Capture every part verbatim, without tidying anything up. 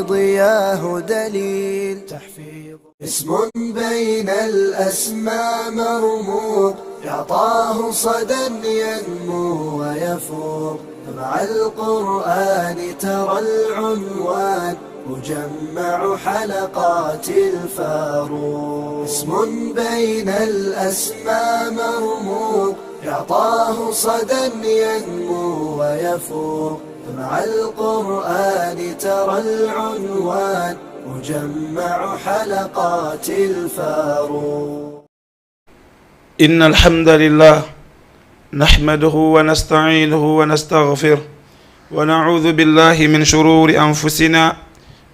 ضياه دليل. تحفيظ اسم بين الأسماء مرموق، يعطاه صدى ينمو ويفوق. مع القرآن ترى العنوان مجمع حلقات الفاروق. اسم بين الأسماء مرموق، يعطاه صدى ينمو ويفوق. مع القرآن ترى العنوان مجمع حلقات الفاروق. إن الحمد لله نحمده ونستعينه ونستغفره، ونعوذ بالله من شرور أنفسنا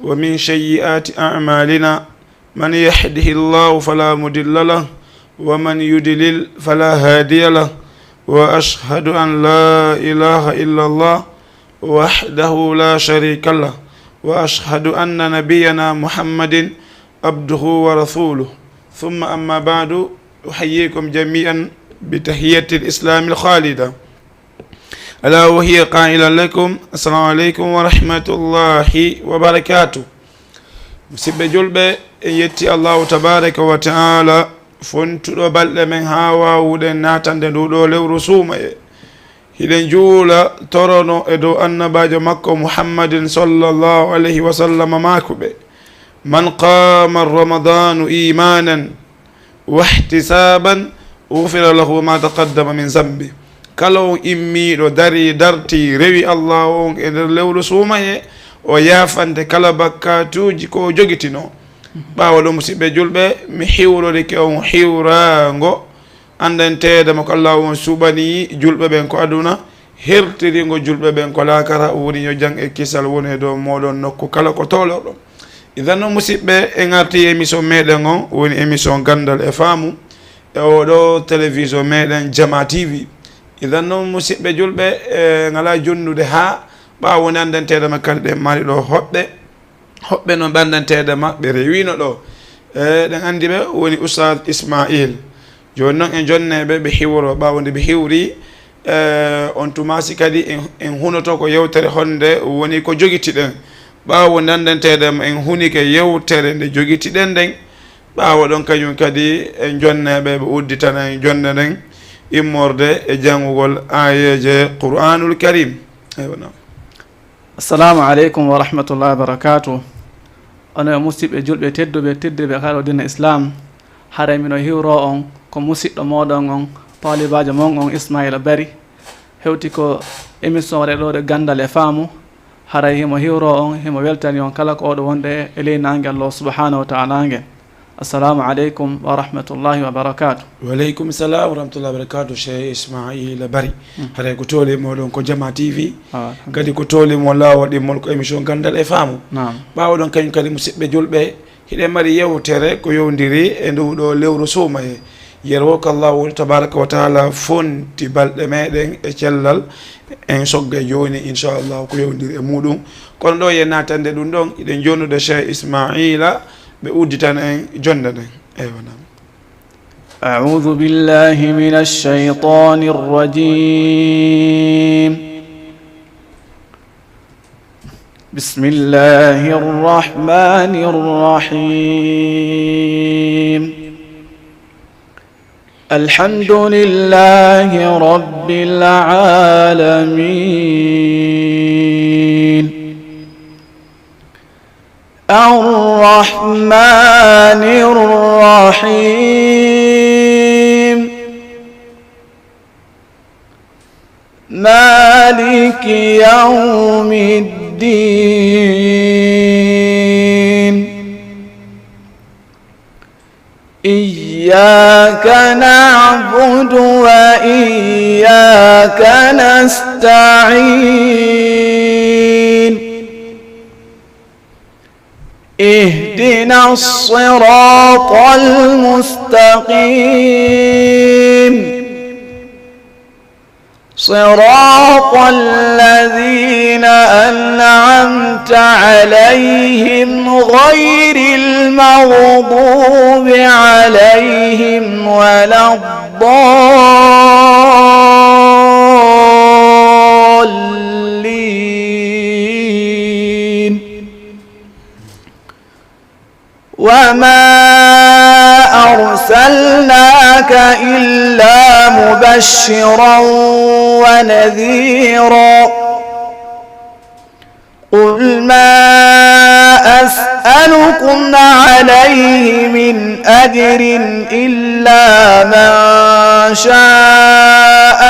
ومن سيئات أعمالنا. من يهده الله فلا مضل له، ومن يضلل فلا هادي له، وأشهد أن لا إله إلا الله وحده لا شريك له، وأشهد أن نبينا محمد عبده ورسوله. ثم أما بعد، أحييكم جميعا بتحية الإسلام الخالدة، ألا وهي قائلا لكم: السلام عليكم ورحمة الله وبركاته. Musidɓe julɓe, en yetti Allahu tabaraka wa ta'ala, fontuɗo balɗe men haa waawuɗen naatande ndu ɗo lewru suumaye. Hiɗen juula torono e dow annabaajo makko Muhammadin sallallahu alayhi wa sallam, maakuɓe: من قام رمضان إيمانا واحتسابا غفر له ما تقدم من ذنبه. Kala on immiiɗo darii, dartii, rewi Allaahu on e nder lewru suumaye, o yaafante kala bakkaatuuji ko o jogitinoo. Ɓaawo ɗon, musidɓe julɓe, mi hiwrorike on hiwraango anndanteede mo ko Allaahu on suɓanii julɓe ɓen ko aduna, hertiringo julɓe ɓen ko laakara, woni yo jam e kisal wonu e dow mooɗon nokku kala ko tolorɗon. Idan non, musidɓe, en artii e émission meɗen on, woni émission Ganndal e Faamu, e oo ɗoo télévision meɗen Jamaa T V. Idan non, musidɓe julɓe, e ngalaa jonnude haa ɓaawo woni anndanteede maɓɓe kadi ɗen mari ɗoo hoɓɓe, hoɓɓe non ɓe anndanteede maɓɓe rewiino ɗoo. E, ɗen anndi ɓe woni Oustaz Ismail. Jooni non, en jonnee ɓe, ɓe hiwroo. Ɓaawo nde ɓe hiwrii, e, on tuma si kadi en, en hunoto ko yewtere honde woni ko jogitiɗen. Ɓaawo nde anndanteede mo en hunike yewtere nde jogitiɗen nden, ɓaawo ɗon kañum kadi en jonnee ɓe, ɓe udditana en jonnde nden, immorde e janngugol aayeeje Qur'aanul Kariim. Eywa, naam. Assalaamu aleykum wa rahmatullahi wa barakaatuh. Onon e musiɓɓe julɓe tedduɓe, tedduɓe ka ɗo diina Islaam, haray mino hiwroo on ko musiɗɗo mooɗon on, taalibaajo mon on Ismaila Bari. Hewti ko émission waɗeteeɗo Ganndal e Faamu, haray himo hiwroo on, himo weltani on kala ko oɗo wonde e ley naange Allah subhanahu wa ta'ala nge. Assalaamu aleykum wa rahmatullahi wa barakaatuh. Wa aleykum salaam wa rahmatullahi wa barakaatuh, Cheikh Ismaila Bari. Mm. Haray ko tolni mooɗon ko Jamaa T V. Ah, alhamdulillah. Kadi ko tolni mo laawol ɗimmol ko émission Ganndal e Faamu. Naam. Ɓaawo ɗon kañum kadi, musiɓɓe julɓe, hiɗen mari yewtere ko yowndiri e ndu ɗoo lewru suumaye. Yeru woo ko Allaahu woni tabaaraka wa ta'ala fonti balɗe meɗen e cellal. En sogga jooni, inchallahu, ko yowndiri e muɗum. Kono ɗoo e naatande ɗum ɗon, hiɗen jonnude Cheikh Ismaila, ɓe udditana en jonnde nden. Eywa, naam. أعوذ بالله من الشيطان الرجيم. بسم الله الرحمن الرحيم. الحمد لله رب العالمين. الرحمن الرحيم. مالك يوم الدين. إياك نعبد وإياك نستعين. اهدنا الصراط المستقيم. صراط الذين أنعمت عليهم غير المغضوب عليهم ولا الضالين. وما أرسلناك إلا مبشرا ونذيرا. قل ما أسألكم عليه من أجر إلا من شاء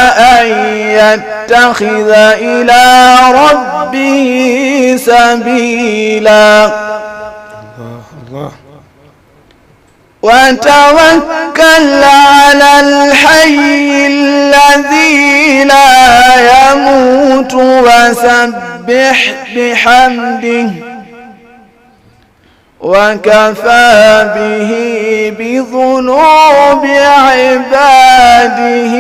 أن يتخذ إلى ربه سبيلا. وتوكل على الحي الذي لا يموت وسبح بحمده، وكفى به بذنوب عباده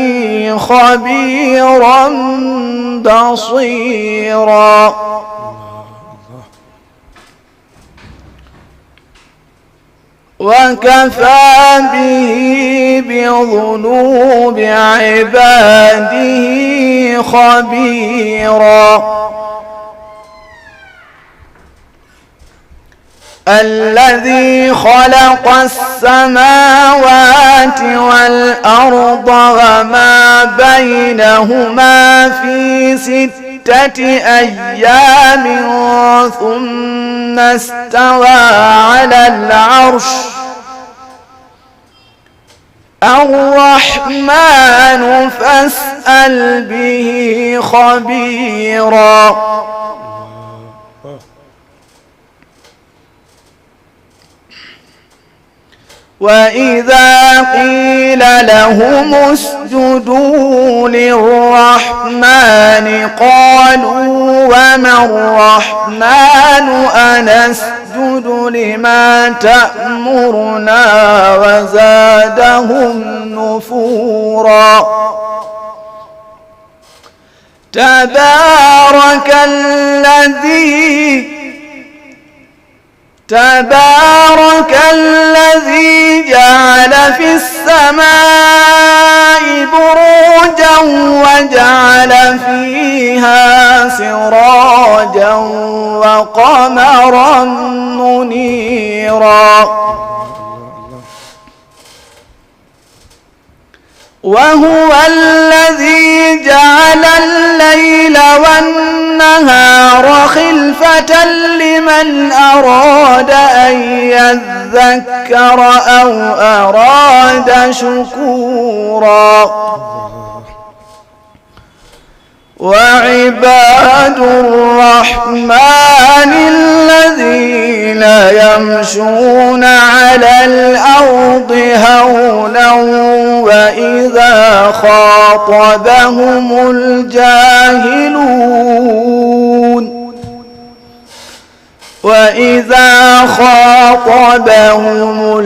خبيرا بصيرا. وكفى به بذنوب عباده خبيرا. الذي خلق السماوات والأرض وما بينهما في ستة أيام ثم استوى على العرش. الرحمن فاسأل به خبيرا. وإذا قيل لهم اسجدوا للرحمن قالوا وما الرحمن أنسجد لما تأمرنا وزادهم نفورا. تبارك الذي تبارك الذي جعل في السماء بروجا وجعل فيها سراجا وقمرا منيرا. وهو الذي جعل الليل والنهار خلفة لمن أراد أن يذكر أو أراد شكورا. وعباد الرحمن الذين يمشون على الأرض هونا وإذا خاطبهم الجاهلون وإذا خاطبهم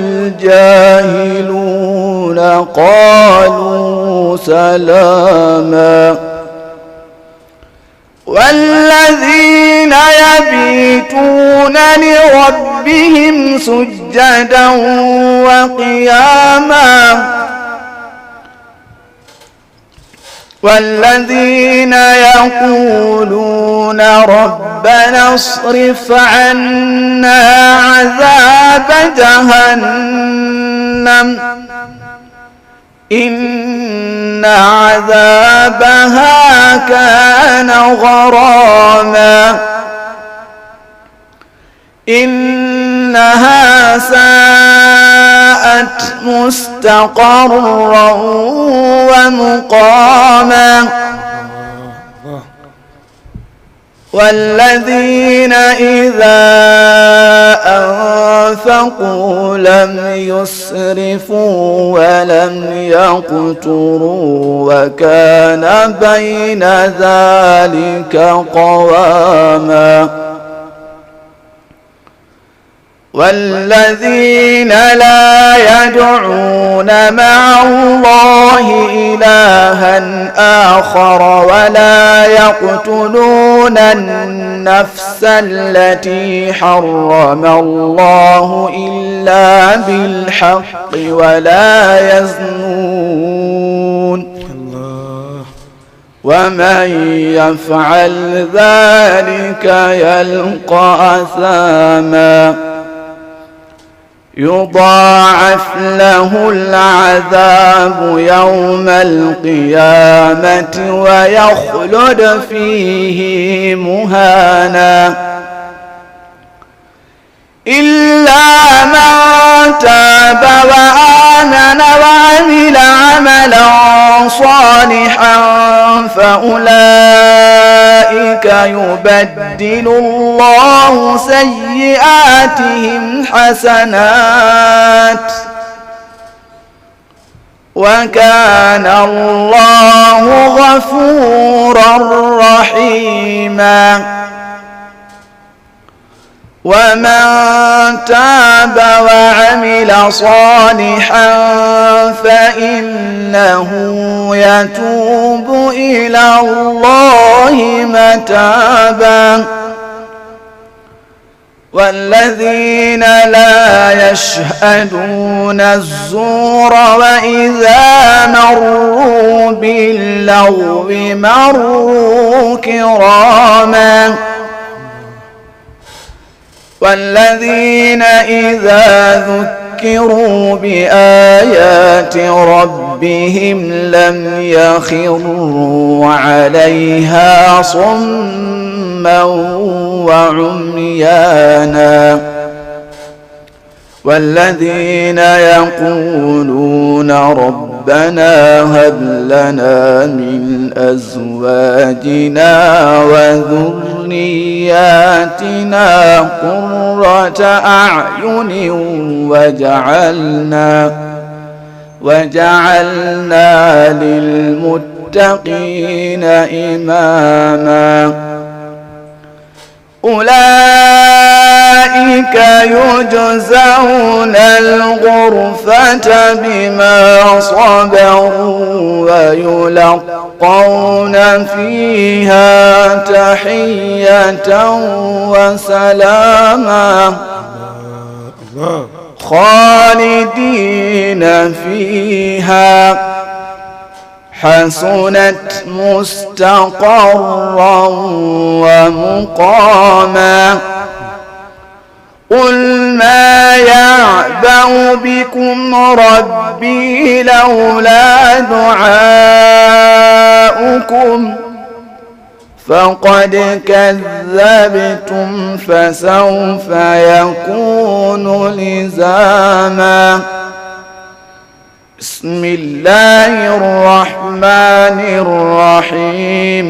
الجاهلون قالوا سلاما. والذين يبيتون لربهم سجدا وقياما. والذين يقولون ربنا اصرف عنا عذاب جهنم إن عذابها كان غراما. إنها ساءت مستقرا ومقاما. والذين إذا أنفقوا لم يسرفوا ولم يقتروا وكان بين ذلك قواما. والذين لا يدعون مع الله إلها آخر ولا يقتلون النفس التي حرم الله إلا بالحق ولا يزنون. الله. ومن يفعل ذلك يلق أثاما. يضاعف له العذاب يوم القيامة ويخلد فيه مهانا. إلا من تاب وآمن وعمل عملا صالحا فأولئك يبدل الله سيئاتهم حسنات وكان الله غفورا رحيما. ومن تاب وعمل صالحا فإنه يتوب إلى الله متابا. والذين لا يشهدون الزور وإذا مروا باللغو مروا كراما. والذين إذا ذكروا بآيات ربهم لم يخروا عليها صما وعميانا. والذين يقولون ربنا هب لنا من أزواجنا وذرياتنا قرة أعين واجعلنا، واجعلنا للمتقين إماما. أولئك يجزون الغرفة بما صبروا ويلقون فيها تحية وسلاما. خالدين فيها حسنت مستقرا ومقاما. قل ما يعبأ بكم ربي لولا دعاؤكم فقد كذبتم فسوف يكون لزاما. بسم الله الرحمن الرحيم.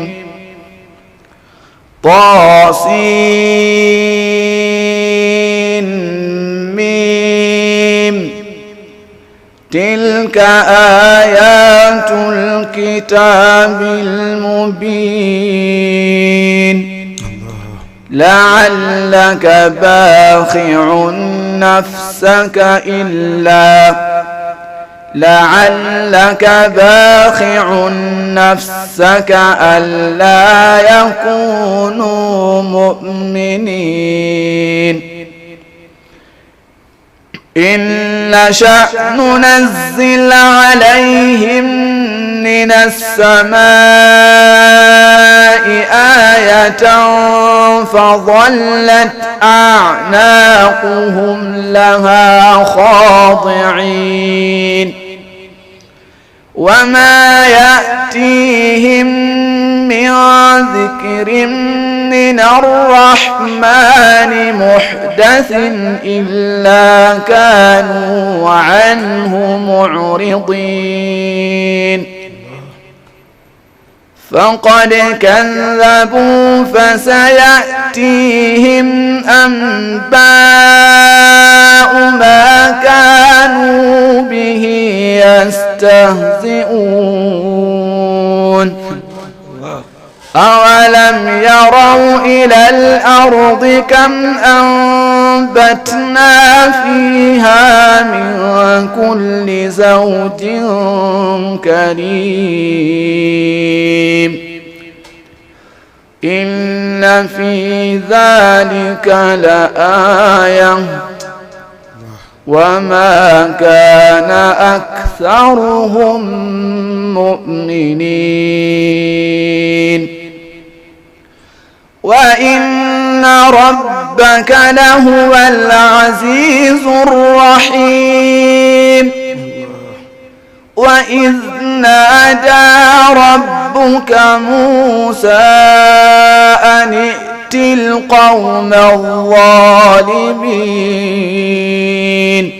طاسين ميم. تلك آيات الكتاب المبين. لعلك باخع نفسك إلا، لعلك باخع نفسك ألا يكونوا مؤمنين. إن نشأ ننزل عليهم من السماء آية فظلت أعناقهم لها خاضعين. وما يأتيهم من ذكر من الرحمن محدث إلا كانوا عنه معرضين. فقد كذبوا فسيأتيهم أنباء ما كانوا به يستهزئون. أولم يروا إلى الأرض كم أنبتنا فيها من كل زوج كريم. إن في ذلك لآية وما كان أكثرهم مؤمنين. وإن ربك لهو العزيز الرحيم. وإذ نادى ربك موسى أن ائت القوم الظالمين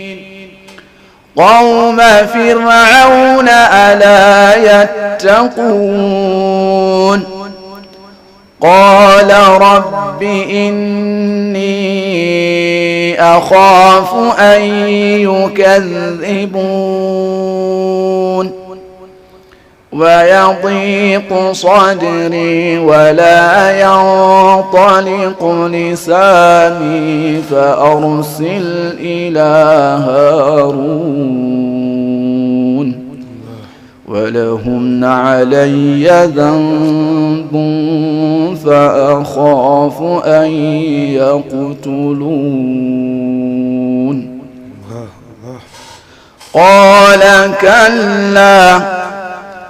قوم فرعون ألا يتقون قال رب إني أخاف أن يكذبون ويضيق صدري ولا ينطلق لساني فأرسل إلى هارون ولهم علي ذنب فأخاف أن يقتلون. قال كلا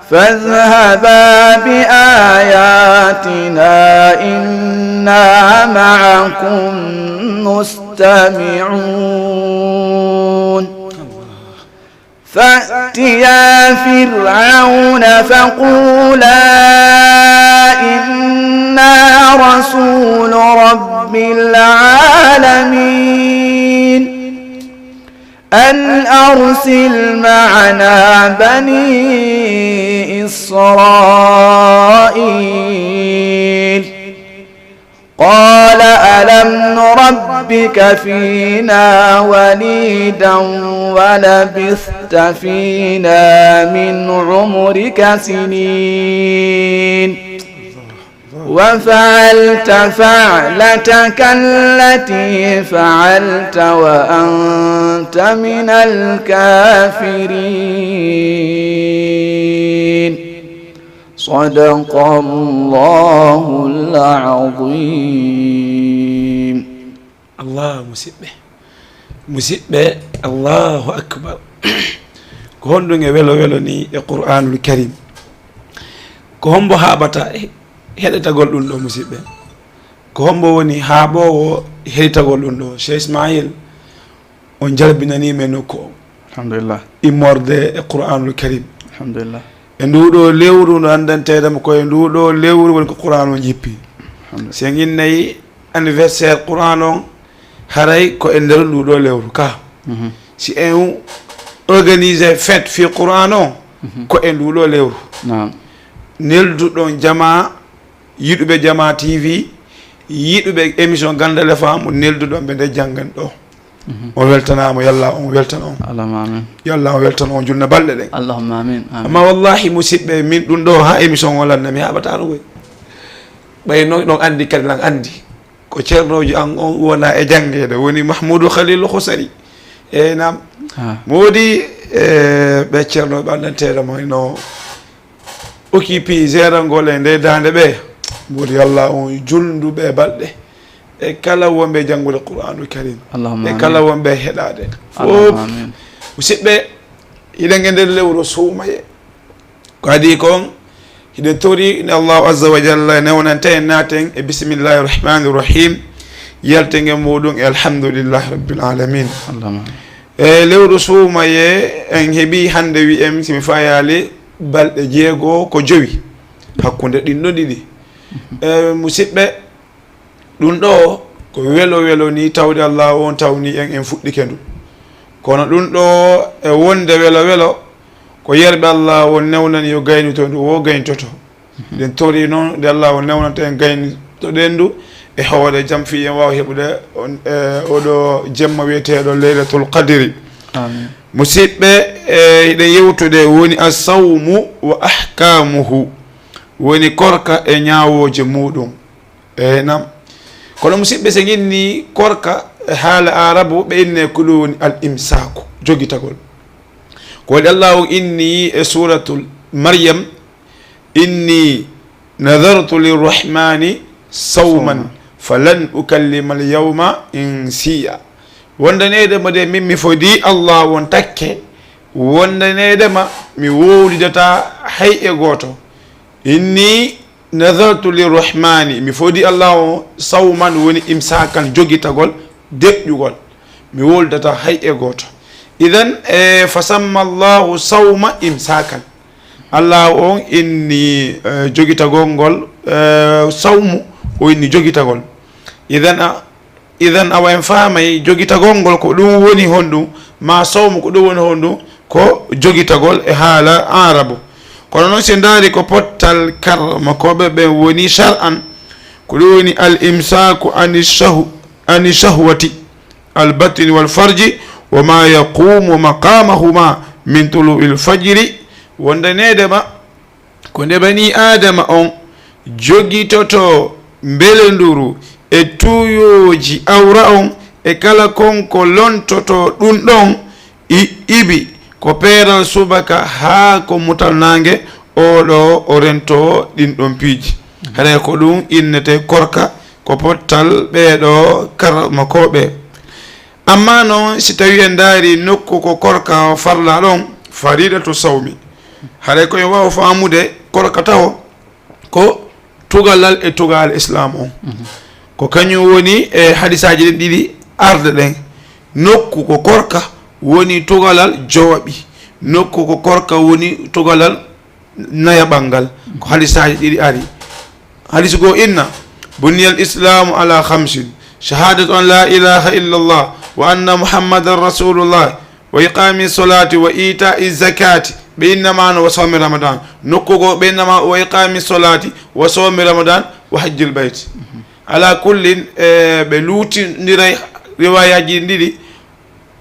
فاذهبا بآياتنا إنا معكم مستمعون. فأتيا فرعون فقولا إنا رسول رب العالمين أن أرسل معنا بني إسرائيل قال ألم نربك فينا وليدا ولبثت فينا من عمرك سنين وفعلت فعلتك التي فعلت وأنت من الكافرين. صدق الله العظيم. Allah, musiɓɓe, musiɓɓe, Allahu akbar. Ko honɗun e welo welo ni e Qur'aanul Kariim? Ko hombo haaɓata heɗetagol ɗun ɗoo, musiɓɓe? Ko hombo woni haaɓoowo heɗitagol ɗun ɗoo? Cheikh Ismail, on jalbinanii men nokku on. Alhamdulillah. Immorde e Qur'aanul Kariim. Alhamdulillah. E nduu ɗoo lewru no anndanteede mo ko e nduu ɗoo lewru woni ko Qur'aan on jippii. Alhamdulillah. Si en innay anniversaire Qur'aan on, haray ko e nder nduu ɗoo lewru ka. Mhm. Si en organiser fête fii Qur'aan on, Mhm. ko e nduu ɗoo lewru. Naam. Nelduɗon jamaa, yiɗuɓe Jamaa T V, yiɗuɓe émission Ganndal F M, nelduɗon ɓe nde janngan ɗoo. Mhm. On weltanaama, yalla on weltan on. Allahumma amin. Yalla on weltan on junna balɗe ɗen. Allahumma amin. Amin. Amma wallahi, musiɓɓe, min ɗun ɗoo haa émission on lanna, mi haɓataano koy. Ɓay non ɗon anndi kadi lan anndi. Ko ceernoojo an on wona e janngeede, woni Mahmuudu Khalilu Khusari. Eey naam. Ah. Moodi, e, ɓe ceernooɓe anndanteeɗo mo no occupé gérangol e nde daande ɓe. Moodi, yalla on julndu ɓe balɗe. E kala wonɓe janngude Qur'aanul Kariim. Allahumma E amin. Kala wonɓe heɗaade. Allahumma Fof. Amin. Musiɓɓe, hiɗen e nder lewru suumaye. Ko adii kon, hiɗen tori nde Allahu Azza wa Jalla newnanta en, naaten e Bismillahi Rahmani Rahim, yalten e muɗum e Alhamdulillahi Rabbil Alamin. Allahumma amin. E lewru suumaye, en heɓi hannde, wi'en, si mi fayaali, balɗe jeego ko jowi hakkunde ɗin ɗon ɗiɗi. E, musiɓɓe, ɗun ɗoo ko welo welo nii, tawde Allaahu on tawni en, en fuɗɗike ndu. Kono ɗun ɗoo e wonde welo welo, ko yerɓe Allaahu on newnani yo gaynito ndu, wo gayntoto. Ɗen tori non nde Allaahu on newnanta en, gaynitoɗen ndu e hoore jam, fii en waawa heɓude on, e, oo ɗoo jemma wi'eteeɗo Laylatul Qadri. Amin. Musiɓɓe, e, hiɗen yewtude woni as-sawmu wa ahkaamuhu, woni korka e ñaawooje muɗum. Eey, naam. Kono, musiɓɓe, si en innii korka e haala Aarabu, ɓe innee ko ɗum woni al-imsaaku, jogitagol. Ko waɗi Allaahu inni e Suuratul Maryam, "Inni nadartu lirrahmaani sawman, falan ukallima al-yawma insiyya." Wondaneede ma de, min mi fodii, Allaahu on takke, wondaneede ma, mi wowlidataa hay e gooto. Inni Nadartu lirrahmani, mi fodi Allahu sawman, woni imsakan, jogitagol, deƴƴugol. Mi woldataa hay e gooto. Idan, e, fa samma Allahu sawma imsakan. Allahu on inni, e, jogitagol ngol, e, sawmu, o inni jogitagol. Idan, a, Idan, awa en faamay jogitagol ngol ko ɗum woni honɗum, maa sawmu ko ɗum woni honɗum, ko jogitagol e haala Aarabu. Kono non, si en ndaari ko pottal karmakooɓe ɓen woni shar'an, ko ɗum woni al imsaaku ani shahu-, ani shahwati, al batni wal farji, wa ma yaqumu maqamahuma min tulu'il fajri, wondaneede ma ko nde banii Aadama on jogitotoo mbelenduru e tuuyooji awra on e kala kon ko lontotoo ɗun ɗon, i-, ibi ko peeral subaka haa ko mutal naange, oo ɗoo o rentoo ɗin ɗon piiji. Haray ko ɗun innetee korka, ko pottal ɓee ɗoo karmakooɓe. Ammaa non, si tawii en ndaari nokku ko korka o farlaa ɗon, faridatu sawmi. Haray ko en waawa faamude korka taho ko tugalal e tugaale Islaam on. Ko kañum woni e hadisaaji ɗin ɗiɗi arde ɗen. Nokku ko korka woni tugalal jooɓi. Nokku ko korka woni tugalal nayaɓal ngal. Ko hadisaaji ɗiɗi ari. Hadis goo inna, "Buniyal islaamu ala khamsin, shahadatu an la ilaha illallah, wa anna Muhammadan rasulullah, wa iqami salati, wa ita'i zakati." Ɓe innama no wa sawmi ramadan. Nokku goo ɓe innama wa iqami salati, wa sawmi ramadan, wa hajjil bayt. Ala kullin, e, ɓe luutindiray riwayaaji ɗin ɗiɗi.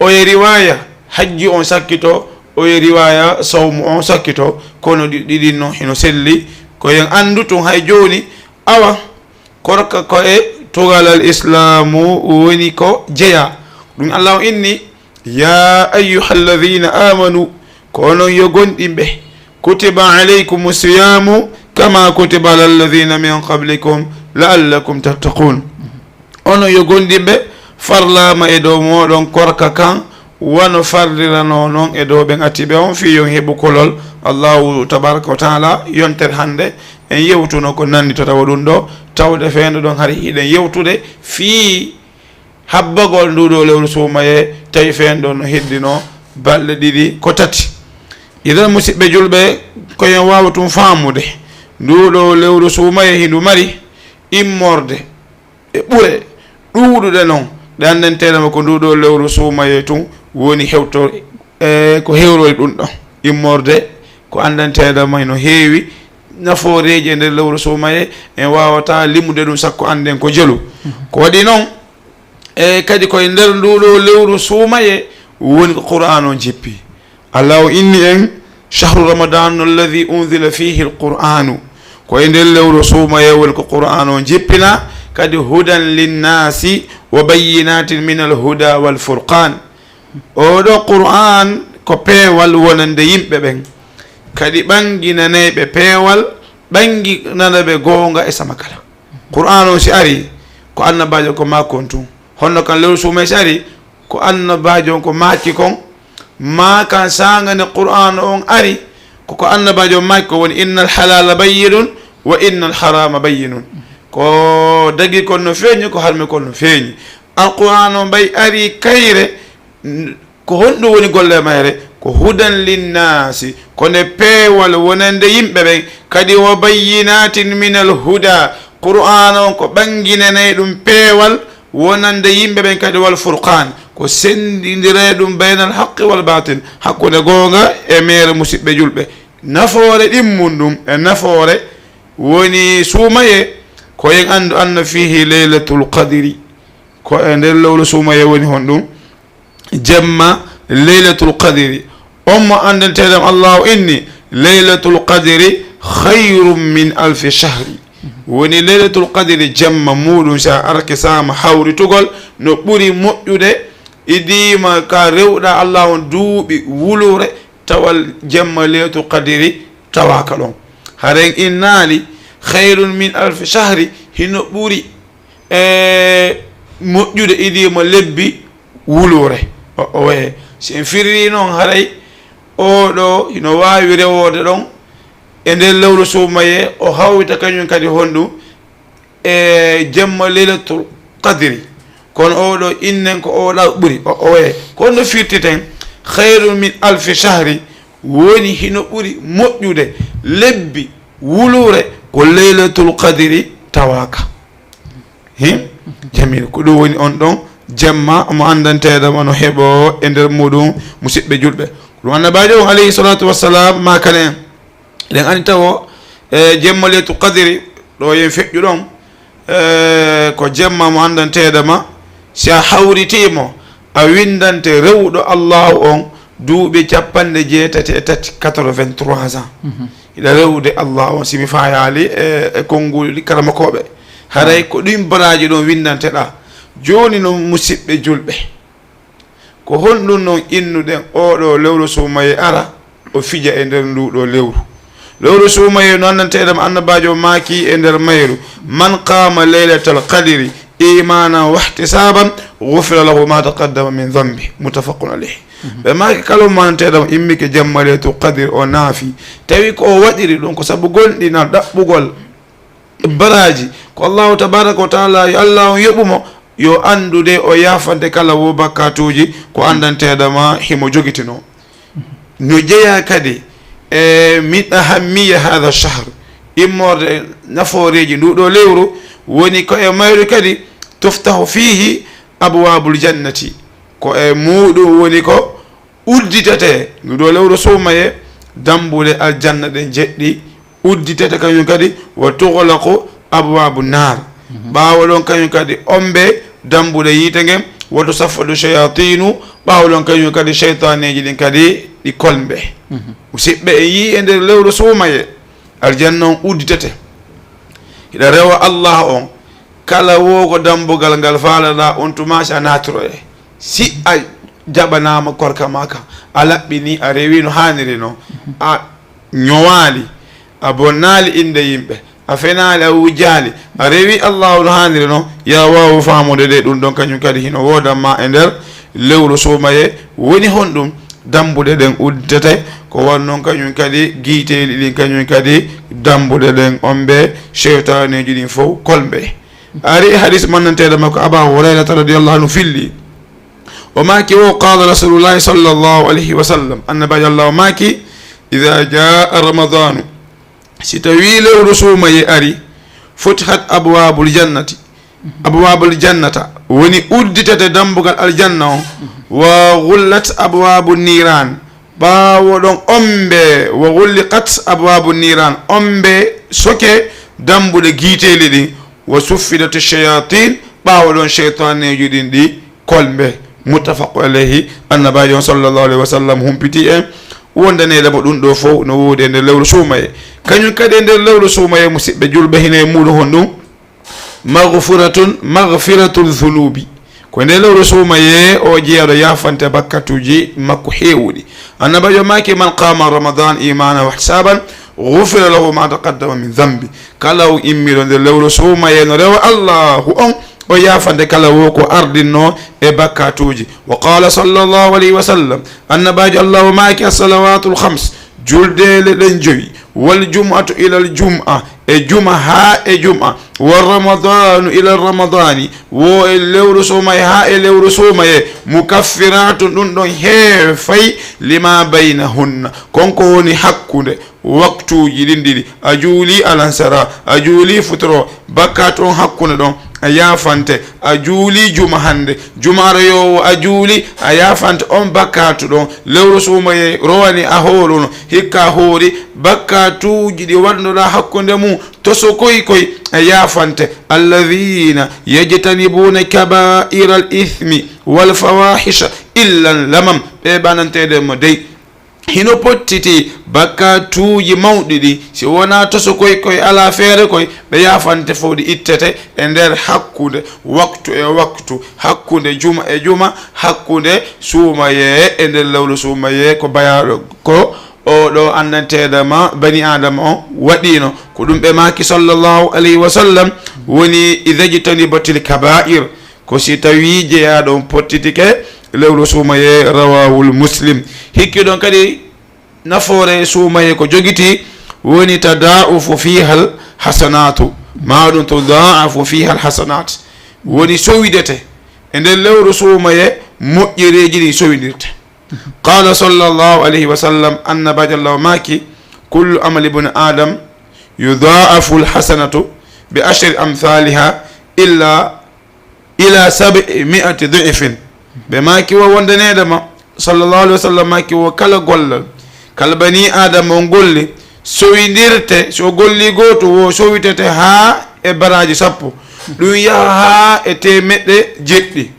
Oye riwaaya hajji on sakkito, oye riwaaya sawmu on sakkito, kono ɗi, ɗiɗin non hino selli. Ko en anndu tun hay jooni, awa, korka ko e tugalal Islaamu woni ko jeyaa. Ɗum Allah on inni, "Ya ayyuhalladhina amanu, ko onon yo gomɗinɓe, kutiba alaykumu siyamu, kama kutiba ala alladhina min qablikum, la'allakum tattaqun." Onon yo gomɗinɓe, farlaama e dow mooɗon korka kan, wano farliranoo non e dow ɓen atiiɓe on, fii yo on heɓu kolol. Allahu tabaraka wa taala, yontere hannde, en yewtuno ko nanndi to tawa ɗum ɗo, tawde feenɗo ɗon hari hiɗen yewtude fii habbagol ndu ɗo lewru suumayee, tawi feenɗo no heddino balɗe ɗiɗi ko tati. Idan, musiɓɓe julɓe, ko en waawa tun faamude, ndu ɗo lewru suumayee hindu mari immorde e ɓure ɗuuɗuɗe non, ɗe anndanteeɗe ma ko ndu ɗo lewru suumayee tun woni hewto, e ko hewrori ɗum ɗon. Immorde ko anndanteeɗe ma no heewi nafooreeji e nder lewru suumayee, en waawataa limude ɗum, sakko annden ko jelu. Ko waɗi non, e kadi ko e nder ndu ɗo lewru suumayee woni ko Qur'aan on jippi. Allah o inni en, "Shahru Ramadanu alladhi unzila fihi al-Qur'anu." Ko e nder lewru suumayee woni ko Qur'aan on jippina, kadi hudan linnaasi wa bayyinatin min al-huda wal furqan. Oo ɗoo Qur'aan ko peewal wonande yimɓe ɓen, kadi ɓanginanayɓe peewal, ɓanginanaɓe goonga e samakala. Qur'aan on si ari, ko annabaajo ko maaki kon tun. Honno kan lewru suumayee si ari, ko annabaajo on ko maaki kon, maa kan saanga nde Qur'aana on ari, ko ko annabaajo on maaki kon woni, "Innal halaala bayyinun, wa innal haraama bayyinun." Ko dagii kon no feeñi, ko harmi kon no feeñi. Alqur'aana on ɓay ari kayre, n-, ko honɗum woni golle mayre? Ko hudan linnaasi, ko nde peewal wonande yimɓe ɓen, kadi wa bayyinatin minal huda, Qur'aana on ko ɓanginanay ɗum peewal, wonande yimɓe ɓen kadi wal furqaan, ko senndindiray ɗum baynal haqqi wal baatil, hakkunde goonga e meere. Musiɓɓe julɓe, nafoore ɗimmun ɗum e nafoore woni suumayee, ko en anndu anna fiihi laylatul qadri, ko e nder lewru suumayee woni honɗum? Jemma laylatul qadri. On mo anndanteeɗen Allahu inni, "Laylatul qadri khayrun min alfi shahri." Woni laylatul qadri jemma muuɗum, si a arkisama hawritugol, no ɓuri moƴƴude idiima ka rewɗa Allahu on duuɓi wuluure, tawal jemma laylatul qadri tawaaka ɗon. Haren innaali, "Khayrun min alfi shahri", hino ɓuri e moƴƴude idiima lebbi wuluure. O, o waye. Si en firri non, haray oo ɗoo hino waawi rewoode ɗon, E nder lewru suumayee, o hawrita kañum kadi honɗum e jemma Leylatul Qadri. Kono oo ɗoo innen ko oo ɗoo ɓuri, o, o waye. Ko honno firtiten, "Khayrun min alfi shahri", woni hino ɓuri moƴƴude lebbi wuluure ko Leylatul Qadri tawaaka. Him? Jamil. Ko ɗum woni on ɗon jemma mo anndanteeɗo mo no heɓoo e nder muɗum, musiɓɓe julɓe. Ko ɗum Annabaajo on, alayhi salatu wassalam, maakani en. Eɗen anndi tawo, e jemma Leylatul Qadri, ɗo yen feƴƴu ɗon, e ko jemma mo anndanteeɗo ma, si a hawritii mo, a winndante rewuɗo Allahu on duuɓi capanɗe jeetati e tati, quatre-vingt-trois ans. Mhm. Hiɗa rewude Allahu on, si mi faayaali e, e konnguɗi karamokooɓe. Haray ko ɗin baraaji ɗon winndanteɗaa. Jooni non, musiɓɓe julɓe, ko honɗun non innuɗen oo ɗoo lewru suumayee ara, o fija e nder nduu ɗoo lewru? Lewru suumayee no anndanteeɗo ma, Annabaajo maaki e nder mayru, "Man qaama laylatal qadri imanan wahtisaban, ghufira lahu ma taqaddama min dhanbi." Muttafaqun alayhi. Mhm. Ɓe maaki, kala mo anndanteeɗo ma immike jemma Laylatul Qadri, o naafi, tawi ko o waɗiri ɗum ko sabu gomɗinal, ɗaɓɓugol baraaji, ko Allahu tabaraka wa taala, yo Allah on yoɓu mo, yo anndude o yaafante kala wo bakkaatuuji ko anndanteeɗo ma himo jogitinoo. No jeyaa kadi e min ahammiya hadha shahr, immorde e nafooreeji nduu ɗoo lewru, woni ko e mayru kadi tuftahu fihi abwabul jannati, ko e muuɗum woni ko udditete nduu ɗoo lewru suumayee, dambuɗe aljanna ɗen jeɗɗi udditete kañum kadi, wa tughlaqu abwabu naar. Mhm. Ɓaawo ɗon kañum kadi ombe dambuɗe yiite ngen, wa tusaffadu shayatinu, ɓaawo ɗon kañum kadi seytaaneeji ɗin kadi ɗi kolmbe. Mhm. Musiɓɓe, en yii e nder lewru suumayee, aljanna on udditete. Hiɗa rewa Allah on, kala wo ko dambugal ngal faalaɗaa on tuma, si a naatiro e. Si a jaɓanaama korka maa kan, a laɓɓinii, a rewii no haaniri non, a ñowaali, a bonnaali innde yimɓe, a fenaali, a wujjaali, a rewii Allaahu no haaniri non, yo a waawu faamude de ɗum ɗon kañum kadi hino woodan ma e nder lewru suumayee. Woni honɗum? Dambuɗe ɗen udditete, ko wano non kañum kadi giiteeli ɗin kañum kadi dambuɗe ɗen ombe, seytaaneeji ɗin fow kolmbe. Ari e hadis mannanteeɗo makko Aba Hurayrata radiyallahu anhu filli. O maaki wo, qala Rasulullahi sallallahu alayhi wa sallam, Annabaajo Allah o maaki, "Idha jaa Ramadanu, si tawi lewru suumayee ari, futihat abwabul jannati, abwabul jannata, woni udditete dambugal aljanna on, wa ghullat abwabu niran, ɓaawo ɗon ombe, wa ghulliqat abwabu niran, ombe soke dambuɗe giiteeli ɗin, wa suffidat shayatin, ɓaawo ɗon seytaaneeji ɗin ɗi kolmbe." Muttafaqu alayhi, Annabaajo on sallallahu alayhi wa sallam humpiti en wondaneede mo ɗum ɗo fow no woodi e nder lewru suumayee. Kañum kadi e nder lewru suumayee, musiɓɓe julɓe, hino e muuɗum honɗum? Maghfiratun, maghfiratul dhunubi. Ko e nder lewru suumayee o jeyaaɗo yaafante bakkatuuji makko heewuɗi. Annabaajo maaki, "Man qama Ramadan imanan wahtisaban, ghufira lahu ma taqaddama min dhanbi." Kala on immiiɗo nder lewru suumayee no rewa Allaahu on, o yaafante kala wo ko ardinnoo e bakkatuuji. Wa qala sallallahu alayhi wa sallam, Annabaajo Allaahu maaki, "As-salawatul khams, juldeele ɗen jowi, wal jum'atu ilal jum'a, e juma haa e juma, wa ramadanu ila ramadani, wo e lewru suumayee haa e lewru suumayee, mukaffiratun, ɗum ɗon heefay, lima baynahunna, kon ko woni hakkunde waktuuji ɗin ɗiɗi, a juuli alansara, a juuli futuro, bakkaatu on hakkunde ɗon a yaafante, a juuli juma hannde, juma aroyoowo a juuli, a yaafante on bakkaatu ɗon. Lewru suumayee rowani a hooruno, hikka a hoori, bakkaatuuji ɗi waɗunoɗaa hakkunde mum, tosokoy koy a yaafante. Alladhina yajtanibuna kaba'ira al-ithmi wal fawahisha illa lamam." Ɓe bananteede mo dey. Hino pottiti bakkaatuuji mawɗi ɗi, si wonaa tosokoy koy alaa feere koy, ɓe yaafante fow, ɗi ittete e nder hakkunde waktu e waktu, hakkunde juma e juma, hakkunde suumayee e nder lewru suumayee, ko bayaaɗo ko oo ɗoo anndanteeɗo ma bani Aadama on waɗiino. Ko ɗum ɓe maaki sallallahu alayhi wa sallam woni, "Idha jtanibatil kaba'ir." Ko si tawii jeyaaɗo on pottitike lewru suumayee, rawahul Muslim. Hikki ɗon kadi nafoore suumayee ko jogitii, Woni tada'ufu fiha al hasanatu, ma ɗum tuda'afu fiha al hasanat. Woni sowidete. E nder lewru suumaye, moƴƴereeji ɗin sowindirte. Qala sallallahu alayhi wa sallam, Annabi Allah maaki, kullu amali ibn Adam yudha'afu al hasanatu bi ashri amthaliha illa ila sab'i mi'ati dhi'fin. Ɓe maaki wo wonde needama, sallallahu alayhi wa sallam maaki wo kala gollal, kala bani Adama on golli, sowindirte, si o golli gooto, wo sowitete haa e baraaji sappo. Ɗum yaha haa e teemeɗɗe jeɗɗi.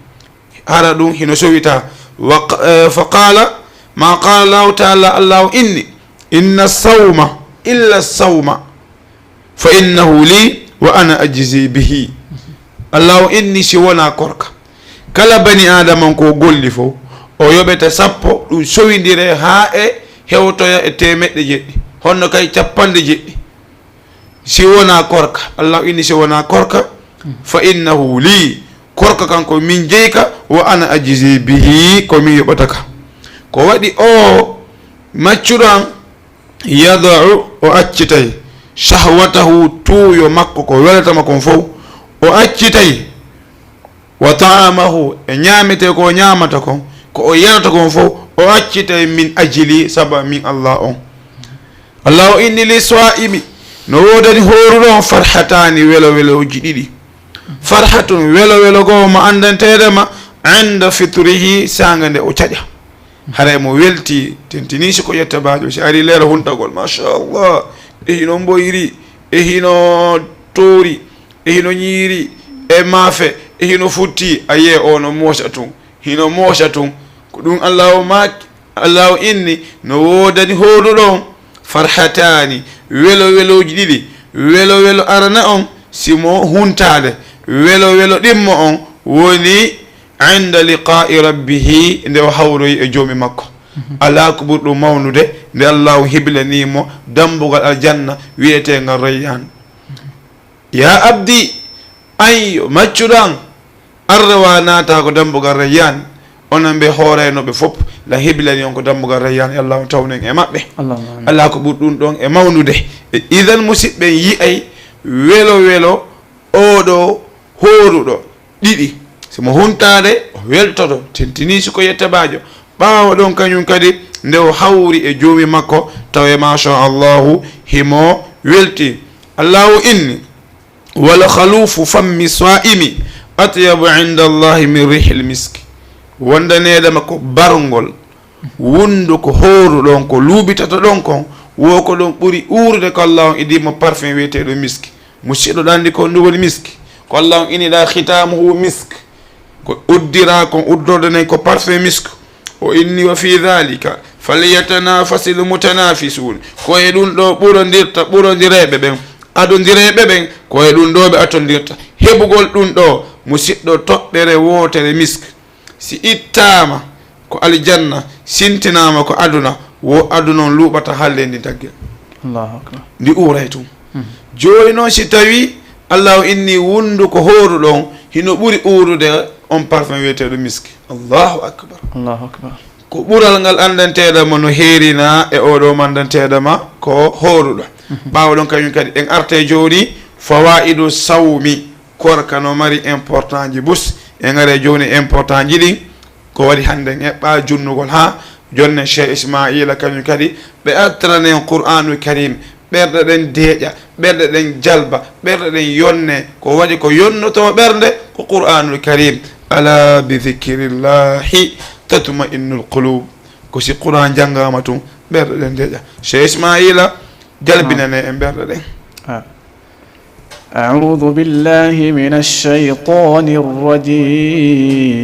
Hara ɗum hino sowita. Wa q-, eh, fa qala, ma qala Allahu ta'ala, Allahu inni, inna sawma, illa sawma, fa innahu li wa ana ajzi bihi. Allahu inni si wona korka. Kala bani Adama on ko golli fow, o yoɓete sappo, ɗum sowindire haa e hewtoya e teemeɗɗe jeɗɗi. Honno kay capanɗe jeɗɗi. Si wona korka, Allahu inni si wona korka, fa innahu li, korka kan ko min jeyi ka, wa ana ajzi bihi, ko min yoɓata ka. Ko waɗi o maccuɗo an, yada'u, o accitay, shahwatahu, tuuyo makko ko welata mo kon fow, o accitay, wa ta'amahu, e ñaamete ko o ñaamata kon, ko o yarata kon fow, o accitay min ajli, saba min Allah on. Allahu inni li swa'imi, no woodani hooruɗo on farhataani, welo welooji ɗiɗi. Farhatun, welo welo goo mo anndanteede ma, inda fitrihi, saanga nde o caƴa. Haray mo welti, tentini si ko yetta baajo, si ari leera huntagol, mashallah, e hino mboyri, e hino toori, e hino ñiiri, e maafe, e hino futti, a yi'e o no moosa tun, hino moosa tun. Ko ɗum Allahu maaki, Allahu inni, no woodani hooruɗo on farhataani, welo welooji ɗiɗi, welo welo arana on, si mo huntaade, welo welo ɗimmo on woni inda liqaa'i rabbihi, nde o hawroyi e Joomi makko. Alaa ko ɓuri ɗum mawnude, nde Allahu hiblanii mo dambugal aljanna wi'eteengal Rayyan. Yaa abdi, an yo maccuɗo an, arrewa naata ko dambugal Rayyan, onon ɓe hooraynooɓe fof, la hiblanii on ko dambugal Rayyan, yo Allahu tawnu en e maɓɓe. Allahumma amin. Alaa ko ɓuri ɗum ɗon e mawnude. E idan, musidɓe, yi'ay welo welo oo ɗoo hooruɗo ɗiɗi. Si mo huntaade, o weltoto, tentinii si ko yetta baajo. Ɓaawo ɗon, kañum kadi, nde o hawri e Joomi makko, tawa, masha Allahu, himo welti. Allahu inni, "Wala khalufu fammi sa'imi atyabu inda Allahi min rihil miski." Wondaneede makko barngol wunduko hooruɗo on, ko luubitata ɗon kon, wo ko ɗon ɓuri uurude ko Allah on idii mo parfum wi'eteeɗo miski. Musiɗɗo, ɗo anndi ko ɗum woni miski? Ko Allah on iniɗaa, khitamuhu misk. Ko uddiraa kon, uddorde nden ko parfum misk. O inni, "Wa fi dhalika falyatanafasil mutanafisun." Ko e ɗum ɗo ɓurondirta ɓurondireeɓe ɓen, adondireeɓe ɓen, ko e ɗum ɗo ɓe atondirta. Heɓugol ɗum ɗo, musiɗɗo, toɓɓere wootere misk, si ittaama ko aljanna, sintinaama ko aduna, wo aduna on luuɓata hallee ndi daggel. Allahu akbar. Ndi uuray tun. Mhm. Jooni non, si tawi Allahu inni wunduko hooruɗo on, hino ɓuri uurude on parfum wi'eteeɗo miski. Allahu akbar. Allahu akbar. Ko ɓural ngal anndanteeɗa mo no heerina e oo ɗoo manndanteeɗa ma ko hooruɗo. Mhm. Ɓaawo ɗon, kañum kadi, en artay jooni fawaidu sawmi. Koorka no mari important ji bus. En aray jooni important ji ɗin. Ko waɗi hannden eɓɓaa junnugol haa jonnen Cheikh Ismaila, kañum kadi ɓe artiranen Qur'aanul Karim, ɓerɗe ɗen deeƴa, ɓerɗe ɗen jalba, ɓerɗe ɗen yonne. Ko waɗi ko yonnotoo ɓernde ko Qur'aanul Karim. "Ala bi dhikrillahi tatma'innul qulub." Ko si Qur'aan janngaama tun, ɓerɗe ɗen deeƴa. Cheikh Ismaila, jalbinane en ɓerɗe ɗen. Ah. أعوذ بالله من الشيطان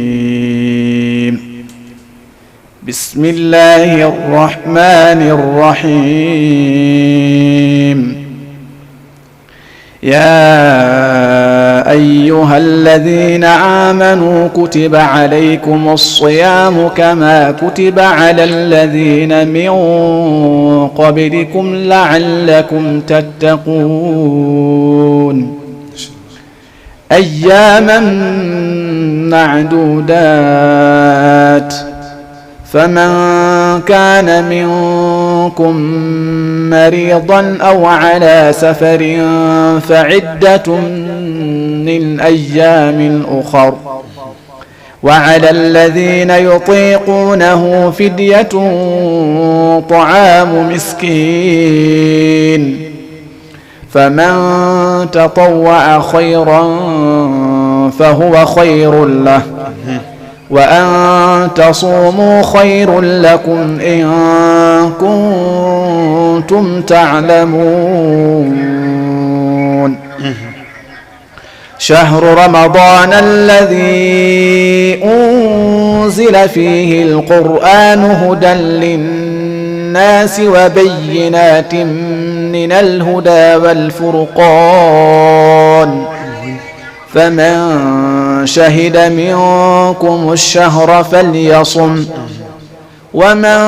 الرجيم. بسم الله الرحمن الرحيم. يا أيها الذين آمنوا كتب عليكم الصيام كما كتب على الذين من قبلكم لعلكم تتقون. أياما معدودات، فمن كان منكم مريضا أو على سفر فعدة من أيام أخر، وعلى الذين يطيقونه فدية طعام مسكين، فمن تطوع خيرا فهو خير له، وأن تصوموا خير لكم إن كنتم تعلمون. شهر رمضان الذي أنزل فيه القرآن هدى للناس وبينات من الهدى والفرقان، فمن شهد منكم الشهر فليصم، ومن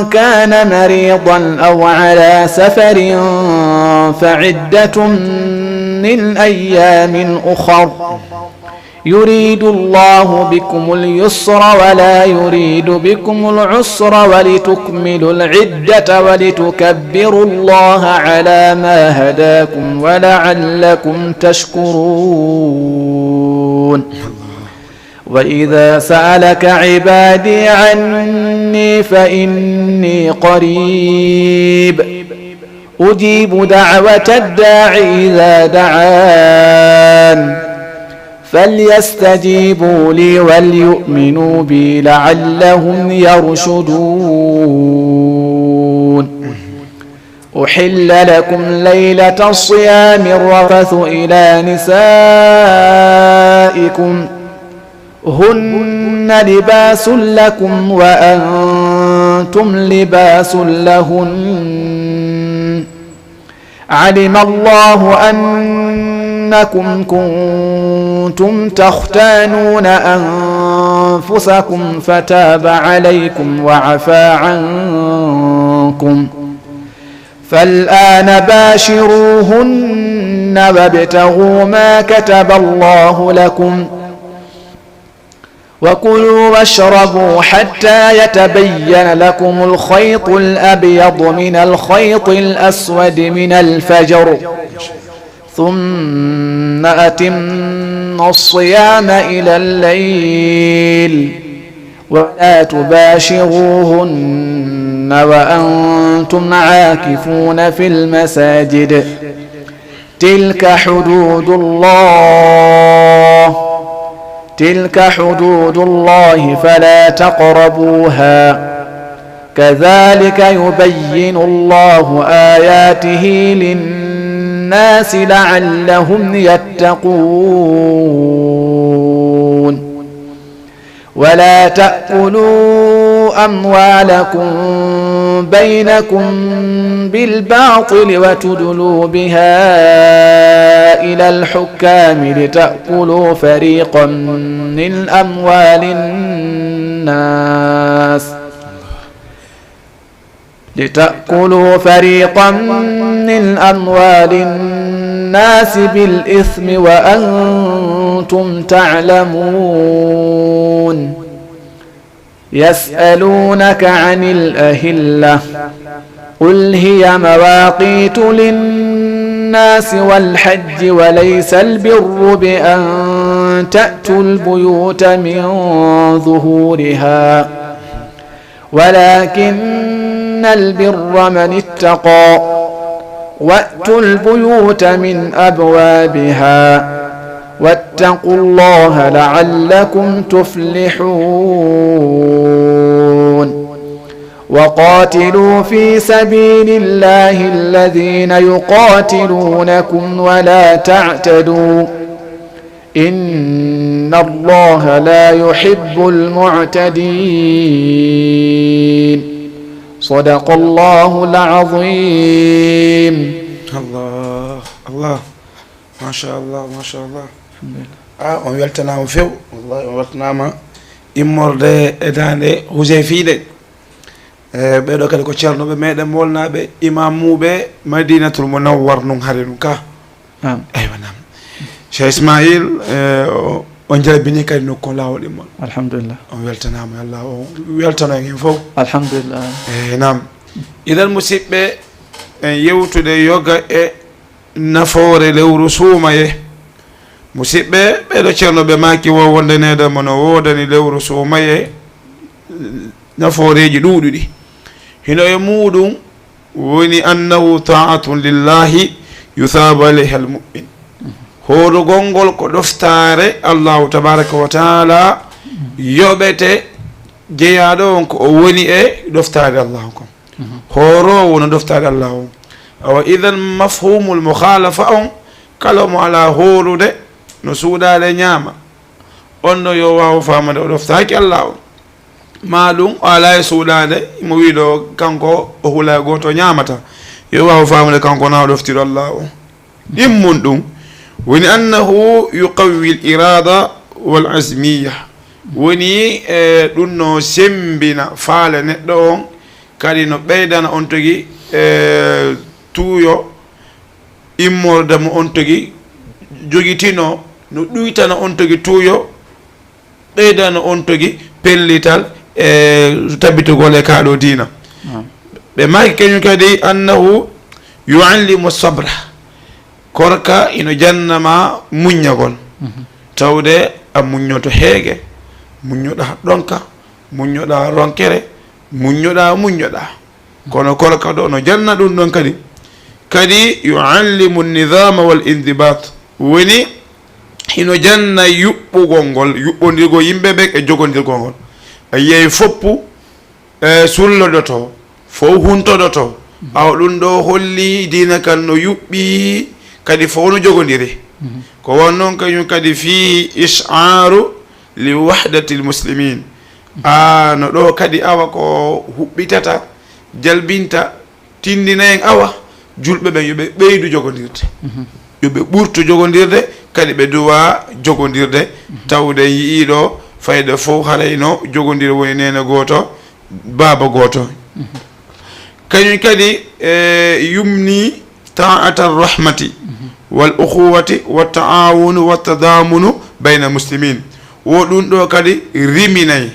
كان مريضا أو على سفر فعدة من أيام أخر، يريد الله بكم اليسر ولا يريد بكم العسر، ولتكملوا العدة ولتكبروا الله على ما هداكم ولعلكم تشكرون. وإذا سألك عبادي عني فإني قريب أجيب دعوة الداع إذا دعان فليستجيبوا لي وليؤمنوا بي لعلهم يرشدون. أحل لكم ليلة الصيام الرفث إلى نسائكم، هن لباس لكم وأنتم لباس لهن. علم الله أنكم كنتم تختانون أنفسكم فتاب عليكم وعفا عنكم، فالآن باشروهن وابتغوا ما كتب الله لكم، وكلوا واشربوا حتى يتبين لكم الخيط الأبيض من الخيط الأسود من الفجر، ثم أتموا الصيام إلى الليل، ولا تباشروهن وأنتم عاكفون في المساجد، تلك حدود الله، تلك حدود الله فلا تقربوها، كذلك يبين الله آياته للناس لعلهم يتقون. ولا تأكلوا أموالكم بينكم بالباطل وتدلوا بها إلى الحكام لتأكلوا فريقا من أموال الناس، لتأكلوا فريقا من أموال الناس بالإثم وأنتم تعلمون. يسألونك عن الأهلة، قل هي مواقيت للناس والحج، وليس البر بأن تأتوا البيوت من ظهورها، ولكن البر من اتقى، وأتوا البيوت من أبوابها، واتقوا الله لعلكم تفلحون. وقاتلوا في سبيل الله الذين يقاتلونكم ولا تعتدوا، إن الله لا يحب المعتدين. صدق الله العظيم. Allah, Allah. Machallah, machallah. A, on weltanaama few. Wallahi, on weltanaama immorde e daande Huseyfi ɗe. E, ɓee ɗoo kadi ko ceernooɓe meɗen, moolnaaɓe, imaamuuɓe Madinatul Munawwar nun hari nun ka. Naam. Eywa, naam. Cheikh Ismail, e, o, On jalbini kadi nokku on laawol immol. Alhamdulillah. On weltanaama, yo Allah on weltano en hen fof. Alhamdulillah. Eh, naam. Idan, musidɓe, en yewtude yoga e nafoore lewru suumaye. Musidɓe, ɓeeɗo ceerno ɓe maaki wo wonde needa mo no woodani lewru suumaye nafooreeji ɗuuɗuɗi. Hino e muuɗum woni annahu taatun lillahi yuthabu alayha almu'min. Hoorugol ngol ko ɗoftaare Allahu tabaraka wa taala yoɓete jeyaaɗo on ko o woni e ɗoftaare Allahu kon. Hooroowo no ɗoftaare Allahu on. Awa idan mafhumul mukhalafa on, kala mo alaa hoorude no suuɗaade ñaama. On ɗo yo waawu faamande o ɗoftaaki Allahu on. Maa ɗum o alaa e suuɗaade, mo wii ɗo kanko o hula e gooto ñaamata. Yo waawu faamude kanko na o ɗoftiiɗo Allahu on. Ɗimmun ɗum woni annahu yuqawwi al-irada wal azmiya. Woni, e, ɗum no semmbina faale neɗɗo on, kadi no ɓeydana on tigi, e, tuuyo immorde mo on tigi jogitino, no ɗuytana on tigi tuuyo, ɓeydana on tigi pellital e tabitugol e kaa ɗoo diina. Naam. Ɓe maaki kañum kadi annahu yuallimu sabra. Korka ino jannama muññagol. Mhm. Tawde a muññoto heege, muññoɗaa ɗonka, muññoɗaa ronkere, muññoɗaa, muññoɗaa. Kono korka ɗo no janna ɗum ɗon kadi. Kadi yuallimu nizama wal indibat. Woni hino janna yuɓɓugol ngol, yuɓɓondirgol yimɓe ɓen e jogondirgol ngol. A yiyay foppu, e, sullodoto, fow huntodoto. Awa ɗum ɗo holli diina kan no yuɓɓi, kadi fow no jogondiri. Mhm. Ko won noon kañum kadi fihi ish'aru li wahdatil muslimin. A no ɗo kadi awa ko huɓɓitata, jalbinta, tindina en awa julɓe ɓen yo ɓe ɓeydu jogondirde. Mhm. Yo ɓe ɓurtu jogondirde, kadi ɓe duwa jogondirde. Mhm. Tawde en yi'ii ɗo fayde fow haray no jogondiri woni neene gooto, baaba gooto. Mhm. Kañum kadi, e, yumni ta'ata rahmati wal ukhuwati wa ta'awunu wa tadamunu bayna muslimin. Wo ɗum ɗo kadi riminay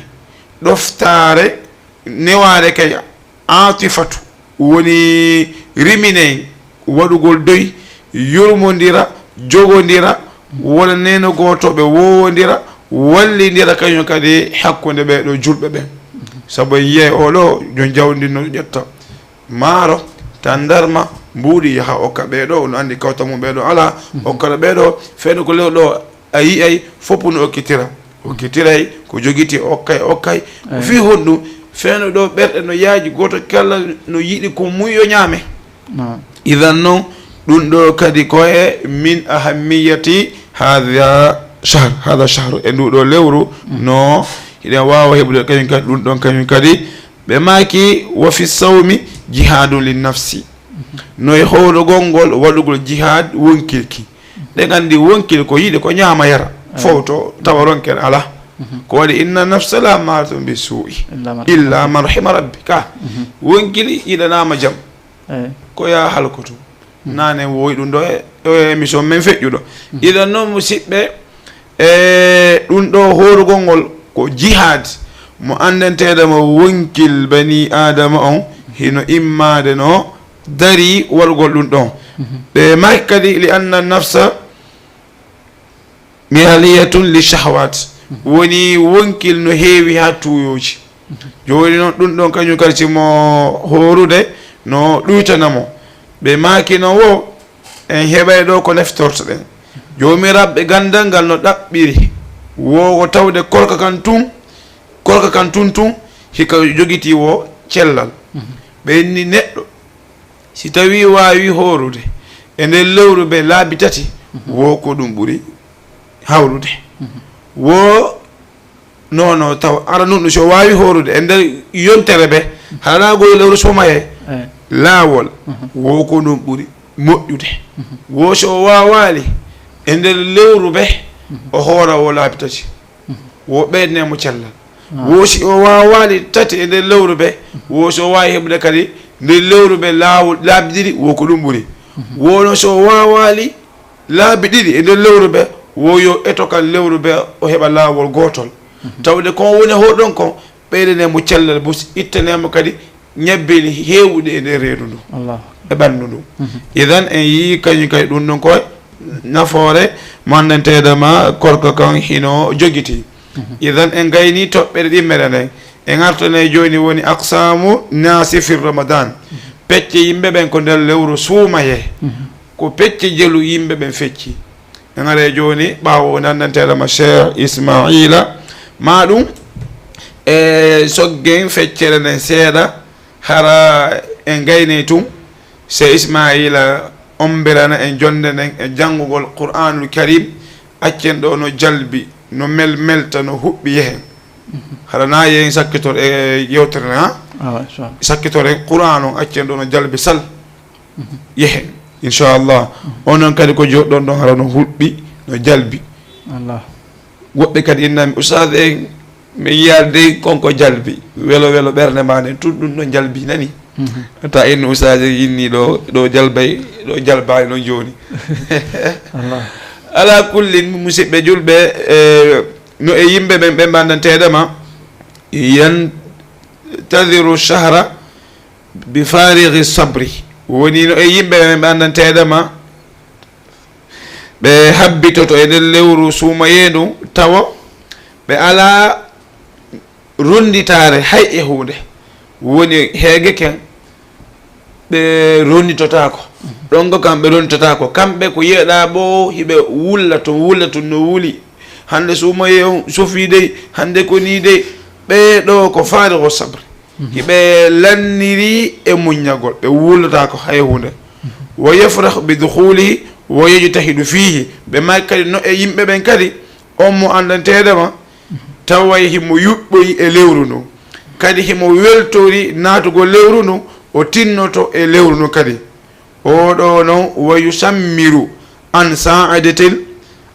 ɗoftaare, newaare kay, atifatu, woni riminay waɗugol doy, yurmondira, jogondira, wona neene gooto, ɓe woowondira, wallindira kañum kadi hakkunde ɓee ɗoo julɓe ɓen. Sabu en yiyay oo ɗoo, jon jawdi no ƴetta maaro, tandarma, mbuuɗi, yaha okka ɓee ɗoo, no anndi kawtal mum ɓee ɗoo alaa, okkata ɓee ɗoo, fewndo ko lewru ɗoo, a yi'ay fof no okkitira. Okkitiray, ko jogiti okkay, okkay. Ko fii honɗum? Fewndo ɗoo ɓerɗe no yaaji, gooto kala no yiɗi ko mum yo ñaame. Naam. Idan non, ɗum ɗoo kadi ko e min ahammiyati hadha shahr, hadha shahr, e nduu ɗoo lewru, no hiɗen waawa heɓude kañum kadi, ɗum ɗon kañum kadi, ɓe maaki, wa fi sawmi jihadun lin nafsi. No e hoorugol ngol waɗugol jihad wonkilki. Ɗen anndi wonkil ko yiɗi ko ñaama yara, fowto, tawa ronkere alaa. Ko waɗi, inna nafsa la ammaratun bi suu'i, illa ma rahima rabbi. Ka, wonkil yiɗanaama jam. Ko yaa halkoto. Naane wowi ɗum ɗo e, e émission men feƴƴuɗo. Idan non, musidɓe, e ɗum ɗo hoorugol ngol ko jihad mo anndanteeɗo mo wonkil bani Aadama on hino immaade no darii waɗugol ɗum ɗon. Ɓe maaki kadi, li anna nafsa mihaliyatun li shahawat, woni wonkil no heewi haa tuuyooji. Jooni non, ɗum ɗon kañum kadi si mo hoorude no ɗuytana mo. Ɓe maaki non wo, en heɓay ɗo ko neftortoɗen. Joomiraaɓe ganndal ngal no ɗaɓɓiri wo ko tawde korka kan tun, korka kan tun tun, hika jogitii wo cellal. Ɓe inni neɗɗo, si tawii waawi hoorude e nder lewru ɓe laabi tati, wo ko ɗum ɓuri hawrude. Wo, non, non, taw ara nun ɗum, si o waawi hoorude e nder yontere ɓe, haɗa gol lewru somaye, laawol, wo ko ɗum ɓuri moƴƴude. Wo si o waawaali e nder lewru ɓe, o hoora wo laabi tati. Wo ɓeydane mo cellal. Wo si o waawaali tati e nder lewru ɓe, wo si o waawi heɓude kadi nder lewru ɓe laaw-, laabi ɗiɗi, wo ko ɗum ɓuri. Wo no si o waawaali laabi ɗiɗi e nder lewru ɓe, Wo yo eto kan lewru ɓe o heɓa laawol gootol. Mhm. Tawde kon woni hoɗon kon, ɓeydanee mo cellal bus, ittanee mo kadi ñabbeeli heewuɗi e nder reedu ndu. Allah. E ɓanndu ndu. Mhm. Idan en yii kañum kadi ɗum ɗon ko nafoore mo anndanteeɗo ma korka kan hino jogitii. Mhm. Idan en gayni toɓɓere ɗimmere nden. En artane jooni woni aqsaamu naasi fi Ramadan. Mhm. Pecce yimɓe ɓen ko nder lewru suumayee. Mhm. Ko pecce jelu yimɓe ɓen fecci. En are jooni ɓaawo woni anndanteeɗo ma Cheikh Ismaila. Ma ɗum e soggen feccere nden seeɗa, hara en gaynay tun. Cheikh Ismaila ombirana en jonde nden e janngugol Qur'anul Karim. Accen ɗo no jalbi, no mel-, melta, no huɓɓi yehen. Mhm. Hara na yehen sakkitor e yewtere nden, ha? Awa, inchallah. Sakkitoren Qur'an on, accen ɗo no jalbi sal. Mhm. Yehen, inchallah. Mhm. Onon kadi ko joɗɗon ɗon hara no huɓɓi, no jalbi. Allah. Woɓɓe kadi innami, "Ustaz en, mi yiyaade kon ko jalbi." Welo welo ɓernde ma nden, tun ɗum ɗon jalbi nani. Mhm. Ta inno ustaz en inni ɗo, ɗo jalbay, ɗo jalbaani non jooni. Allah. Ala kullin, musidɓe julɓe, eh, no e yimɓe ɓen ɓe mbandanteeɗo ma, yantadiru shahra bi farighi sabri. Woni no e yimɓe ɓen ɓe mbandanteeɗo ma, ɓe habbitoto e nder lewru suumayee ndun, tawa ɓe alaa ronditaare hay e huunde. Woni heege ken, ɓe ronditotaako. Ɗon ko kamɓe ronditotaako. Kamɓe ko yeɗaa ɓo, hiɓe wulla tun, wulla tun no wuli. Hannde suumayee on sofii dey, hannde ko nii dey. Ɓee ɗoo ko faarigo sabri. Mhm. Hiɓe lanniri e muññagol, ɓe wullataako hay huunde. Mhm. Wa yafrahu bi dukhulihi wa yajtahidu fihi. Ɓe maaki kadi no e yimɓe ɓen kadi, on mo anndanteeɗo ma, mhm, taway himo yuɓɓoyi e lewru ndun. Kadi himo weltori naatugol lewru ndun, o tinnoto e lewru ndun kadi. Oo ɗoo non, wa yusammiru an saa'idatil,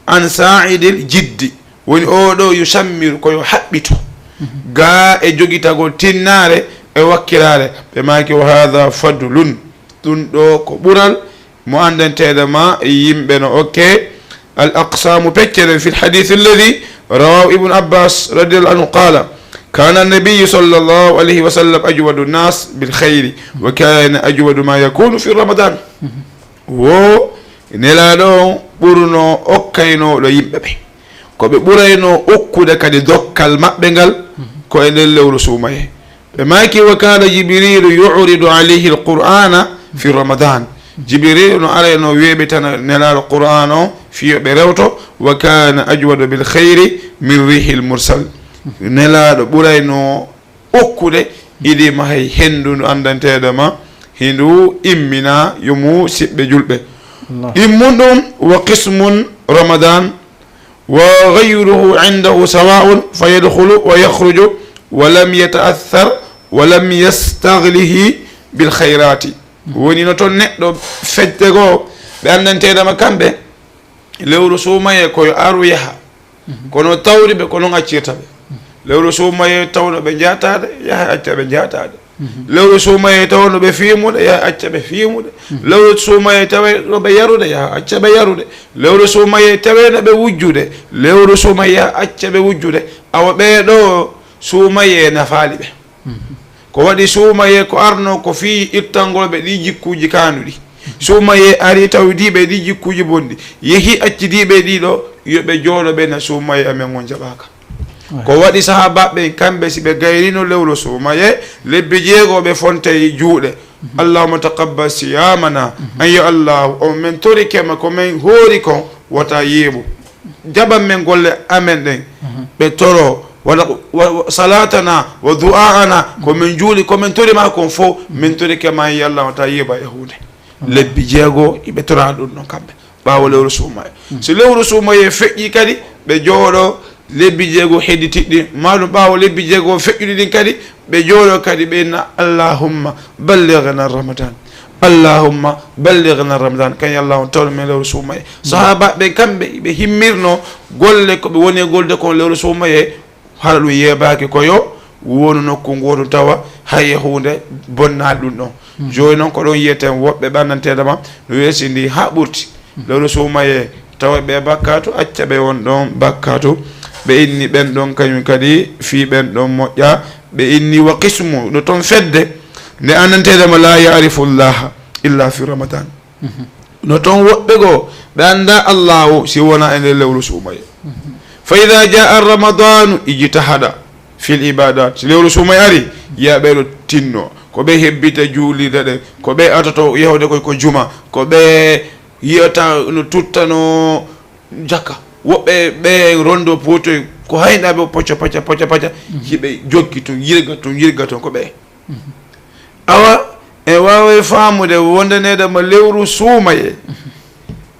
an saa'idil jiddi. Woni oo ɗoo yusammiru, ko yo haɓɓito. Mhm. Gaa e jogitagol tinnaare e wakkiraare. Ɓe maaki, "Wa haadha fadlun." Ɗum ɗoo ko ɓural mo anndanteeɗo ma yimɓe no okke. Al aqsaamu peccere fil hadiisi alladhi rawaahu Ibnu Abbaas radiyallahu anhu qaala, "Kaana nabiyyu sallallahu alayhi wa sallam ajwadu naas bil khayri, wa kaana ajwadu ma yakunu fi Ramadan." Wo Nelaaɗo on ɓurunoo okkaynooɗo yimɓe ɓen. Ko ɓe ɓuraynoo okkude kadi dokkal maɓɓe ngal ko e nder lewru suumayee. Ɓe maaki, "Wa kaana Jibriilu yu'ridu alayhi al-Qur'aana fi Ramadan." Jibriilu no araynoo weeɓitana Nelaaɗo Qur'aana on fii yo ɓe rewto, "Wa kaana ajwadu bil khayri min riihil mursal." Nelaaɗo ɓuraynoo okkude, idii ma hay henndu ndu anndanteeɗo ma, hindu immina yo musiɓɓe julɓe. Allah. Immun ɗum, wa qismun Ramadan, wa ghayruhu indahu sawa'un, fa yadkhulu wa yakhruju, wa lam yata'aththar, wa lam yastaghlihi bil khayrati. Woni no ton neɗɗo fecce goo, ɓe anndanteeɗo ma kamɓe, lewru suumayee ko yo aru yaha. Mhm. Kono tawri ɓe, ko non accirta ɓe. Mhm. Lewru suumayee tawno ɓe jaataade, yaha acca ɓe jaataade. Mhm. Lewru suumayee tawno ɓe fiimude, yaha acca ɓe fiimude. Mhm. Lewru suumayee tawee no ɓe yarude, yaha acca ɓe yarude. Lewru suumayee tawee no ɓe wujjude, lewru suumayee yaha acca ɓe wujjude. Awa ɓee ɗoo suumayee nafaali ɓe. Mhm. Ko waɗi suumayee ko arnoo ko fii ittangol ɓe ɗii jikkuuji kaanuɗi. Suumayee arii tawdii ɓe ɗii jikkuuji bonɗi. Yehii accidii ɓe ɗii ɗoo, yo ɓe jooɗo ɓe na suumayee amen on jaɓaaka. Ouais. Ko waɗi sahaabaaɓe ɓen kamɓe si ɓe gayrino lewru suumayee, lebbi jeego ɓe fontay juuɗe. Mhm. "Allahumma taqabbal siyamana." Mhm. An yo Allahu, on men torike ma ko men hoori kon, wota yeeɓu. Jaɓan men golle amen ɗen. Mhm. Ɓe toro, wala, wa, wa, salatana, wa du'aana, ko men juuli, ko men tori ma kon fof, men torike ma, yo Allah, wata yeeɓa e huunde. Mhm. Lebbi jeego, iɓe tora ɗum ɗon kamɓe, ɓaawo lewru suumayee. Mhm. Si lewru suumayee feƴƴi kadi, ɓe jooɗo lebbi jeego hedditiɗɗi, maa ɗum ɓaawo lebbi jeego feƴƴuɗi ɗin kadi, ɓe jooɗo kadi ɓe inna, "Allahumma ballighna Ramadan. Allahumma ballighna Ramadan." Kañ Allah on tawno men lewru suumayee. Sahaaba ɓen kamɓe ɓe himmirno golle ko ɓe woni e golde kon lewru suumayee, hara ɗum yeebaaki ko yo wonu nokku ngootu tawa hay e huunde bonnaali ɗum ɗon. Hmm. Jooni noon ko ɗon yiyeten woɓɓe ɓanndanteeɗo ma no weesindii haa ɓurti. Hmm. Lewru suumayee tawa ɓe bakkaatu, acca ɓe won ɗon bakkaatu. Ɓe inni ɓen ɗon kañum kadi fii ɓen ɗon moƴƴa. Ɓe inni wa qismu, no ton fedde nde annanteede mo la ya'rifu llaha illa fi Ramadan. No ton woɓɓe goo ɓe annda Allaahu si wonaa e nder lewru suumayee. Fa ida jaa Ramadanu ijtahada fil ibadat. Si lewru suumayee ari, yi'a ɓe ɗo tinno. Ko ɓe hebbita juulirde ɗen, ko ɓe atoto yahude koy ko juma, ko ɓe yi'ata no tuttano jakka. Woɓɓe ɓe rondo potoy ko hayɗa ɓe pocca pacca pocca pacca. Hiɓe jokki tun, yirga tun, yirga tun ko ɓe. Awa, en waaway faamude wondaneede mo lewru suumayee.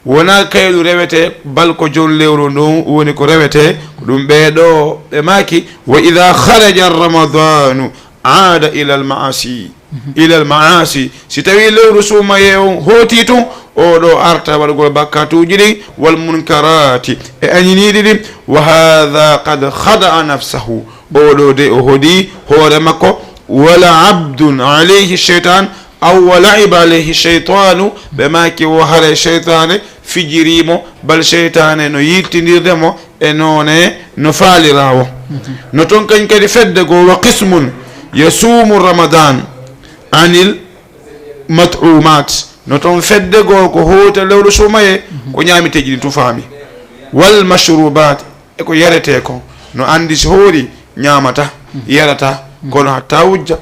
Wonaa kayru rewetee, bal ko jon lewru ndun woni ko rewetee, ko ɗum ɓee ɗoo ɓe maaki, wa ida kharaja Ramadanu aada ila al maasi, ila al maasi. Si tawii lewru suumayee on hootii tun, oo ɗoo arta waɗugol bakkatuuji ɗin, wal munkaraati, e añiniiɗi ɗin, wa haada qad khada'a nafsahu. Oo ɗoo de o hodii hoore makko, wala abdun alayhi shaytan, aw wa la'iba alayhi shaytanu, ɓe maaki wo haray shaytaane fijirii mo, bal shaytaane no yiltindirde mo e noone no faaliraa woo. No ton kañ kadi fedde goo wa qismun yasuumu Ramadan anil mat'umat. No ton fedde goo ko hoota lewru suumayee ko ñaamiteeji ɗin tun faami. Wal mashrubat, e ko yaretee kon. No anndi si hoori ñaamata, yarata, kono hatta wujja,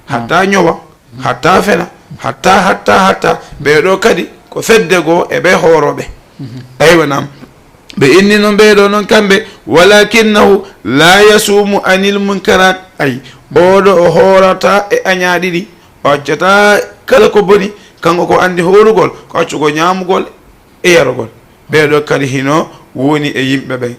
hatta ñowa, hatta fena, hatta, hatta, hatta. Ɓee ɗoo kadi ko fedde goo e ɓee hoorooɓe. Aywa nam. Ɓe inni non ɓee ɗoo non kamɓe, walakinnahu la yasuumu anil munkarat. Ay, oo ɗoo o hoorata e añaaɗi ɗi, o accata kala ko boni, kanko ko anndi hoorugol, ko accugol ñaamugol e yarugol. Ɓee ɗoo kadi hino woni e yimɓe ɓen.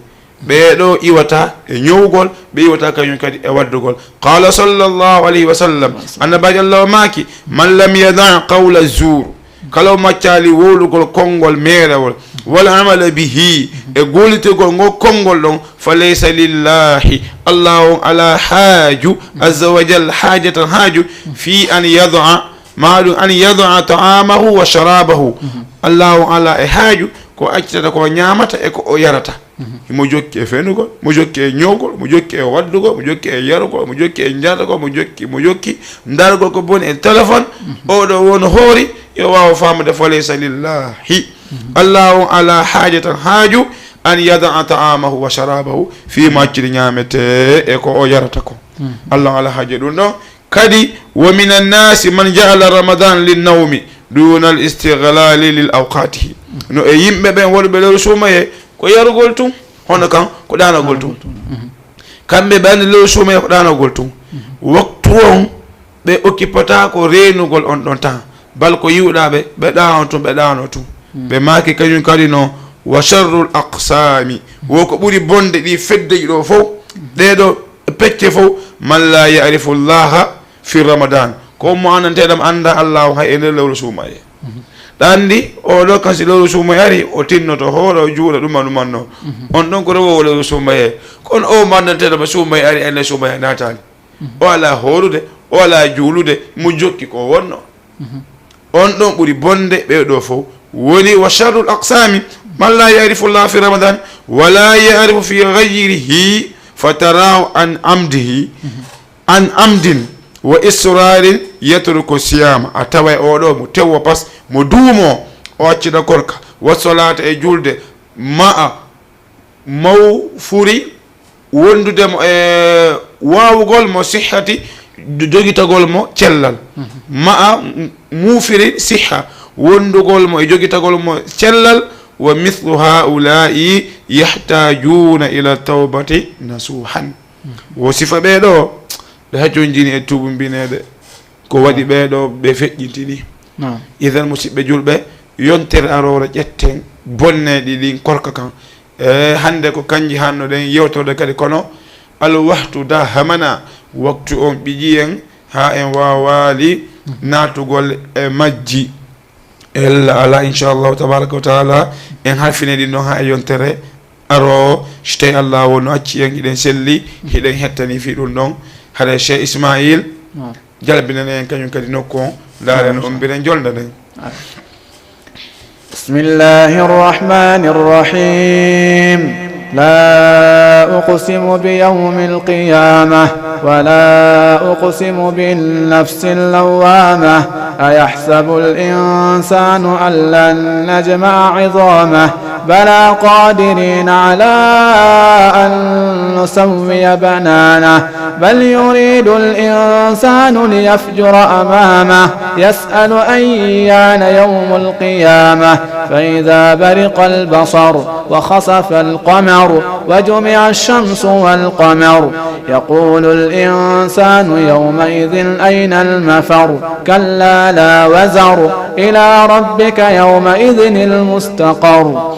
Ɓee ɗoo iwata e ñowugol, ɓe iwata kañum kadi e waddugol. Qala sallallahu alayhi wa sallam, Annabaajo Allah o maaki, man lam yada qawla zuur, kala o maccaali wowlugol konngol meerewol, wal amala bihi, e gollitugol ngol konngol ɗon, fa laysa lillahi, Allah on alaa haaju, azza wa jalla, haajatan haaju, fi an yada, maa ɗum an yada ta'amahu wa sharabahu. Allah on alaa e haaju ko accata ko o ñaamata e ko o yarata. Mo jokki e fenugol, mo jokki e ñowgol, mo jokki e waddugol, mo jokki e yarugol, mo jokki e njaragol, mo jokki, mo jokki ndargol ko boni e téléphone. Oo ɗoo woo no hoori, yo waaw faamude, fa laysa lillahi. Allah on alaa haajatan haaju, an yada'a ta'amahu wa sharabahu, fii mo acciri ñaametee e ko o yarata kon. Allah on alaa haaju e ɗum ɗon. Kadi, wa mina nnaasi man ja'ala Ramadan linnawmi duna al-istighlali li awqatihi. No e yimɓe ɓen waɗuɓe lewru suumayee ko yarugol tun, hono kan ko ɗaanagol tun. Kamɓe ɓe anndi lewru suumayee ko ɗaanagol tun. Waktu on ɓe occupata ko reenugol on ɗon temps. Bal ko yi'uɗaa ɓe, ɓe ɗaano tun, ɓe ɗaano tun. Ɓe maaki kañum kadi no, wa sharrul aqsami. Wo ko ɓuri bonde ɗi feddeji ɗoo fow. Ɗee ɗoo pecce fow, man la ya'rifu llaha fi Ramadan, ko on mo anndanteeɗo mo anndaa Allaahu hay e nder lewru suumayee. Ɗa anndi, oo ɗoo kan si lewru suumayee ari, o tinnoto, hoora, o juula, ɗuma, ɗumanno. On ɗon ko rewoowo lewru suumayee. Kono oo mo anndanteeɗo mo suumayee ari, e nder suumayee naataali. O alaa hoorude, o alaa juulude, mo jokki ko wonno. On ɗon ɓuri bonde ɓee ɗoo fow. Woni wa sharrul aqsami, man la ya'rifu llaha fi Ramadan, wa la ya'rifu fi ghayrihi, fa tarahu an amdihi, an amdin wa israrin yatruku siyama. A taway oo ɗoo mo tewwo pas, mo duumo, o accita korka, wa salata e julde, ma'a mawfuri wondude mo e waawugol mo sihhati, dogitagol mo cellal. Ma'a muufiri sihha, wondugol mo e jogitagol mo cellal, wa mithlu haula'i yahtajuna ila tawbati nasuhan. Wo sifa ɓee ɗoo, ɓe hajonjini e tuubumbineede. Ko waɗi ɓee ɗoo ɓe feƴƴintini. Idan, musiɓɓe julɓe, yontere aroore ƴetten bonneeɗi ɗin korka kan. E hannde ko kanji hannoɗen yewtorde kadi, kono alwahtu dahamana, waktu on ɓiƴi en, haa en waawaali naatugol e majji. Ella alaa, inchallahu tabaraka wa taala, en halfine ɗin ɗon haa e yontere aroowo, si tawi Allah wonno acci en, hiɗen selli, hiɗen hettani fii ɗum ɗon. Haɗa Cheikh Ismail jalbinane en kañum kadi nokku on, ndaaren on mbiren jolndanen. بسم الله الرحمن الرحيم. لا أقسم بيوم القيامة، ولا أقسم بالنفس اللوامة. أيحسب الإنسان أن لن نجمع عظامه؟ بلى قادرين على أن نسوي بنانه. بل يريد الإنسان ليفجر أمامه. يسأل أيان يوم القيامة. فإذا برق البصر وخسف القمر وجمع الشمس والقمر يقول الإنسان يومئذ أين المفر؟ كلا لا وزر. إلى ربك يومئذ المستقر.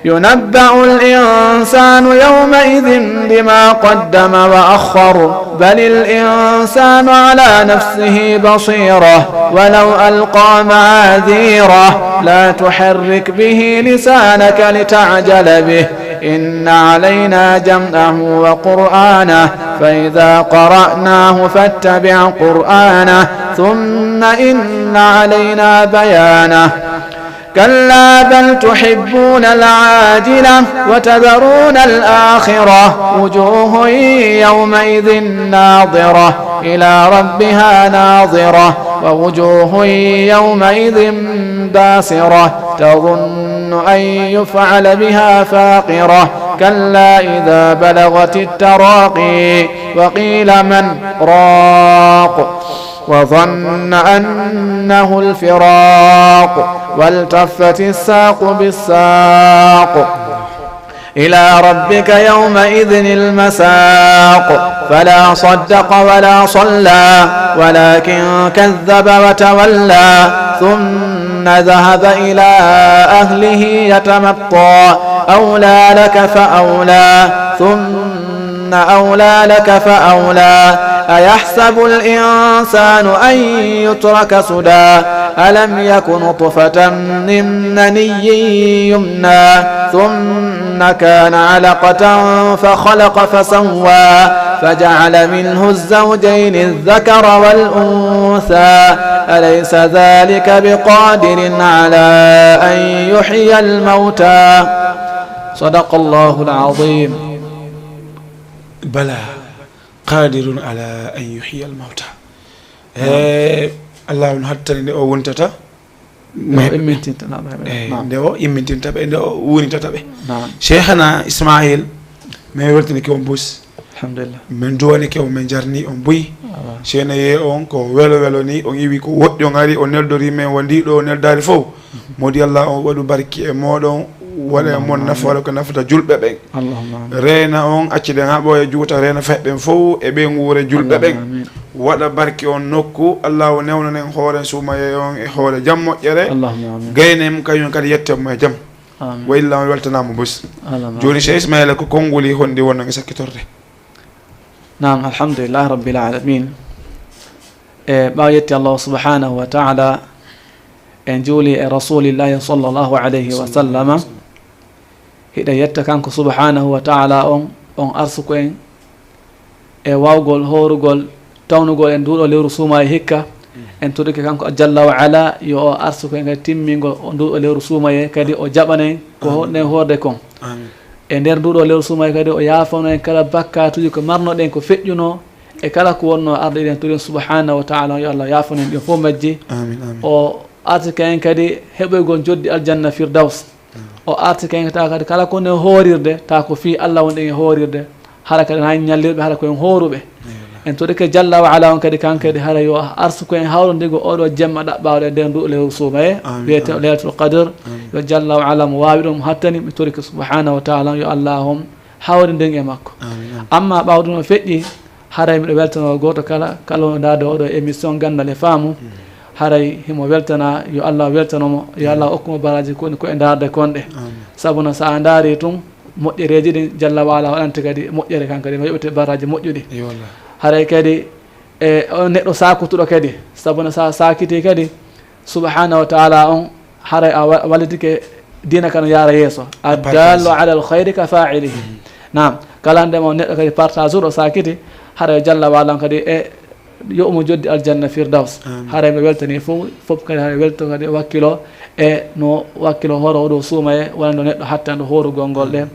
ينبأ الإنسان يومئذ بما قدم وأخر. بل الإنسان على نفسه بصيرة ولو ألقى معاذيره. لا تحرك به لسانك لتعجل به. إن علينا جمعه وقرآنه. فإذا قرأناه فاتبع قرآنه. ثم إن علينا بيانه. كلا بل تحبون العاجلة وتذرون الآخرة. وجوه يومئذ ناضرة إلى ربها ناظرة. ووجوه يومئذ باسرة تظن أن يفعل بها فاقرة. كلا إذا بلغت التراقي وقيل من راق. وظن أنه الفراق. والتفت الساق بالساق. إلى ربك يومئذ المساق. فلا صدق ولا صلى. ولكن كذب وتولى. ثم ذهب إلى أهله يتمطى. أولى لك فأولى. ثم أولى لك فأولى. أيحسب الإنسان أن يترك سدى. ألم يك نطفة من مني يمنى. ثم كان علقة فخلق فسوى. فجعل منه الزوجين الذكر والأنثى. أليس ذلك بقادر على أن يحيي الموتى. صدق الله العظيم. بلى قادر على أن يحيي الموتى. Eh, Allahu no hattani nde o wontata. Nde o immintinta, naam, naam, Eh, naam. Nde o immintinta ɓe, nde o wonitata ɓe. Naam. Cheikhana Ismail, min weltanike on buy. Alhamdulillah. Min duwanike on, min jarni on buy. Awa. Seenayee on ko welo welo ni, on iwi ko woɗɗi, on ari, on neldori men wa ndiɗo neldaari fow. Modi Allah on waɗu barki e mooɗon, waɗa e mon nafoore ko nafata julɓe ɓen. Allahumma amin. Reena on, acciɗen haa ɓooya juuta, reena fayɓe ɓen fow e ɓeynguure julɓe ɓen. Allahumma amin. Waɗa barki on nokku, Allahu newnanen hoore suumayee on e hoore jam moƴƴere. Allahumma amin. Gaynen kañum kadi yetten mo e jam. Amin. Wa illa on weltanaama bus. Allahumma Jooni amin. Cheikh Ismaila ko konnguli honɗi wonno e sakkitorde? Naam, alhamdulillahi rabbil alamin. E ɓaawo yetti Allah subhanahu wa ta'ala, en juuli e Rasulillahi sallallahu alayhi wa sallama. Hiɗen yetta kanko subhanahu wa ta'ala on, on arsuko en e wawgol, hoorugol, tawnugol en nduɗo lewru suumayee hikka. En torike kanko jalla wa ala yo o arsuko en kadi timmingol nduɗo lewru suumayee, kadi o jaɓana en ko honɗen hoorde kon. Amin. E nder nduɗo lewru suumayee kadi o yaafano en kala bakkatuuji ko marnoɗen ko feƴƴuno e kala ko wonno arde ɗen, toɗen subhanahu wa ta'ala yo Allah yaafano en ɗin fof majji. Amin, amin. O arsike en kadi heɓoygol joddi aljanna firdaws. O arsike en ta kadi kala ko nden hoorirde, ta ko fii Allah wonɗen e hoorirde, hara kadi hay ñallirɓe, hara ko en hooruɓe. En torike jalla wa ala on kadi kan kadi hara yo arsuko en hawrondigo oɗo jemma ɗaɓɓaɗo e nder nduɗo lewru suumayee, Amin, wiyete amin. Laylatul Qadr. Amin. Yo jalla wa ala mo waawi ɗum hattani, mi torike subhanahu wa ta'ala yo Allah on hawrinde en e makko. Amin, amin. Amma ɓaawo ɗum o feƴƴi, haray miɗo weltanoo gooto kala, kala wonɗo ndaarde oɗo émission Ganndal e Faamu. Haray himo weltana, yo Allah weltano mo, yo Allah okku mo baraaji ko woni ko e ndaarde kon ɗe. Amin. Sabu no so a ndaari tun, moƴƴereeji ɗin jalla wa ala waɗante kadi moƴƴere kan kadi, no yoɓete baraaji moƴƴuɗi. Yo Allah. Haray kadi, e on neɗɗo saakutuɗo kadi, sabu no sa saakiti kadi, subhanahu wa ta'ala on, haray a wa-, wallitike diina kan yaara yeeso. Addallu ala al khayri ka fa'ilihi. Naam, kala nde mo neɗɗo kadi partage uɗo saakiti, haray jalla wa ala on kadi e Yo omo joddi aljanna Firdaws. Amin. Haray mi weltanii fof, fof kadi haray welto kadi wakkilo e no wakkilo hooro o ɗo suuma e wonande neɗɗo hattanɗo hoorugol ngol ɗe. Amin.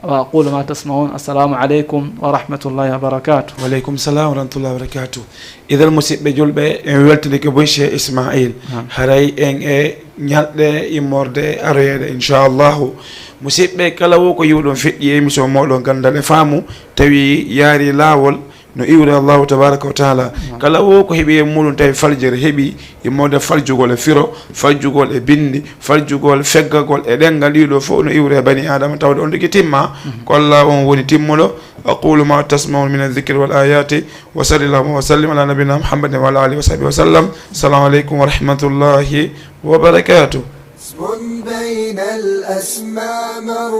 Wa aqulu ma tasmaun. Assalamu aleykum wa rahmatullahi wa barakatuh. Wa aleykum salam wa rahmatullahi wa barakatuh. Idan, musidɓe julɓe, en weltinike boy Cheikh Ismail. Naam. Haray en e ñalɗe immorde aroyeeɗe, inchallahu. Musidɓe, kala wo ko yi'uɗon feƴƴi e émission mooɗon Ganndal e Faamu, tawi yaari laawol no iwre Allahu tabaraka wa taala. Naam. Kala wo ko heɓi e muɗum tawi faljere heɓi, immorde faljugol e firo, faljugol e binndi, faljugol feggagol e ɗemngal, ɗiɗo fof no iwre e bani Aadama, tawde on tigi timma. Mhm. Ko Allah on woni timmuɗo. أقول ما تسمعون من الذكر والآيات، وصلى الله وسلم على نبينا محمد وعلى آله وصحبه وسلم. السلام عليكم ورحمة الله وبركاته. بين الأسماء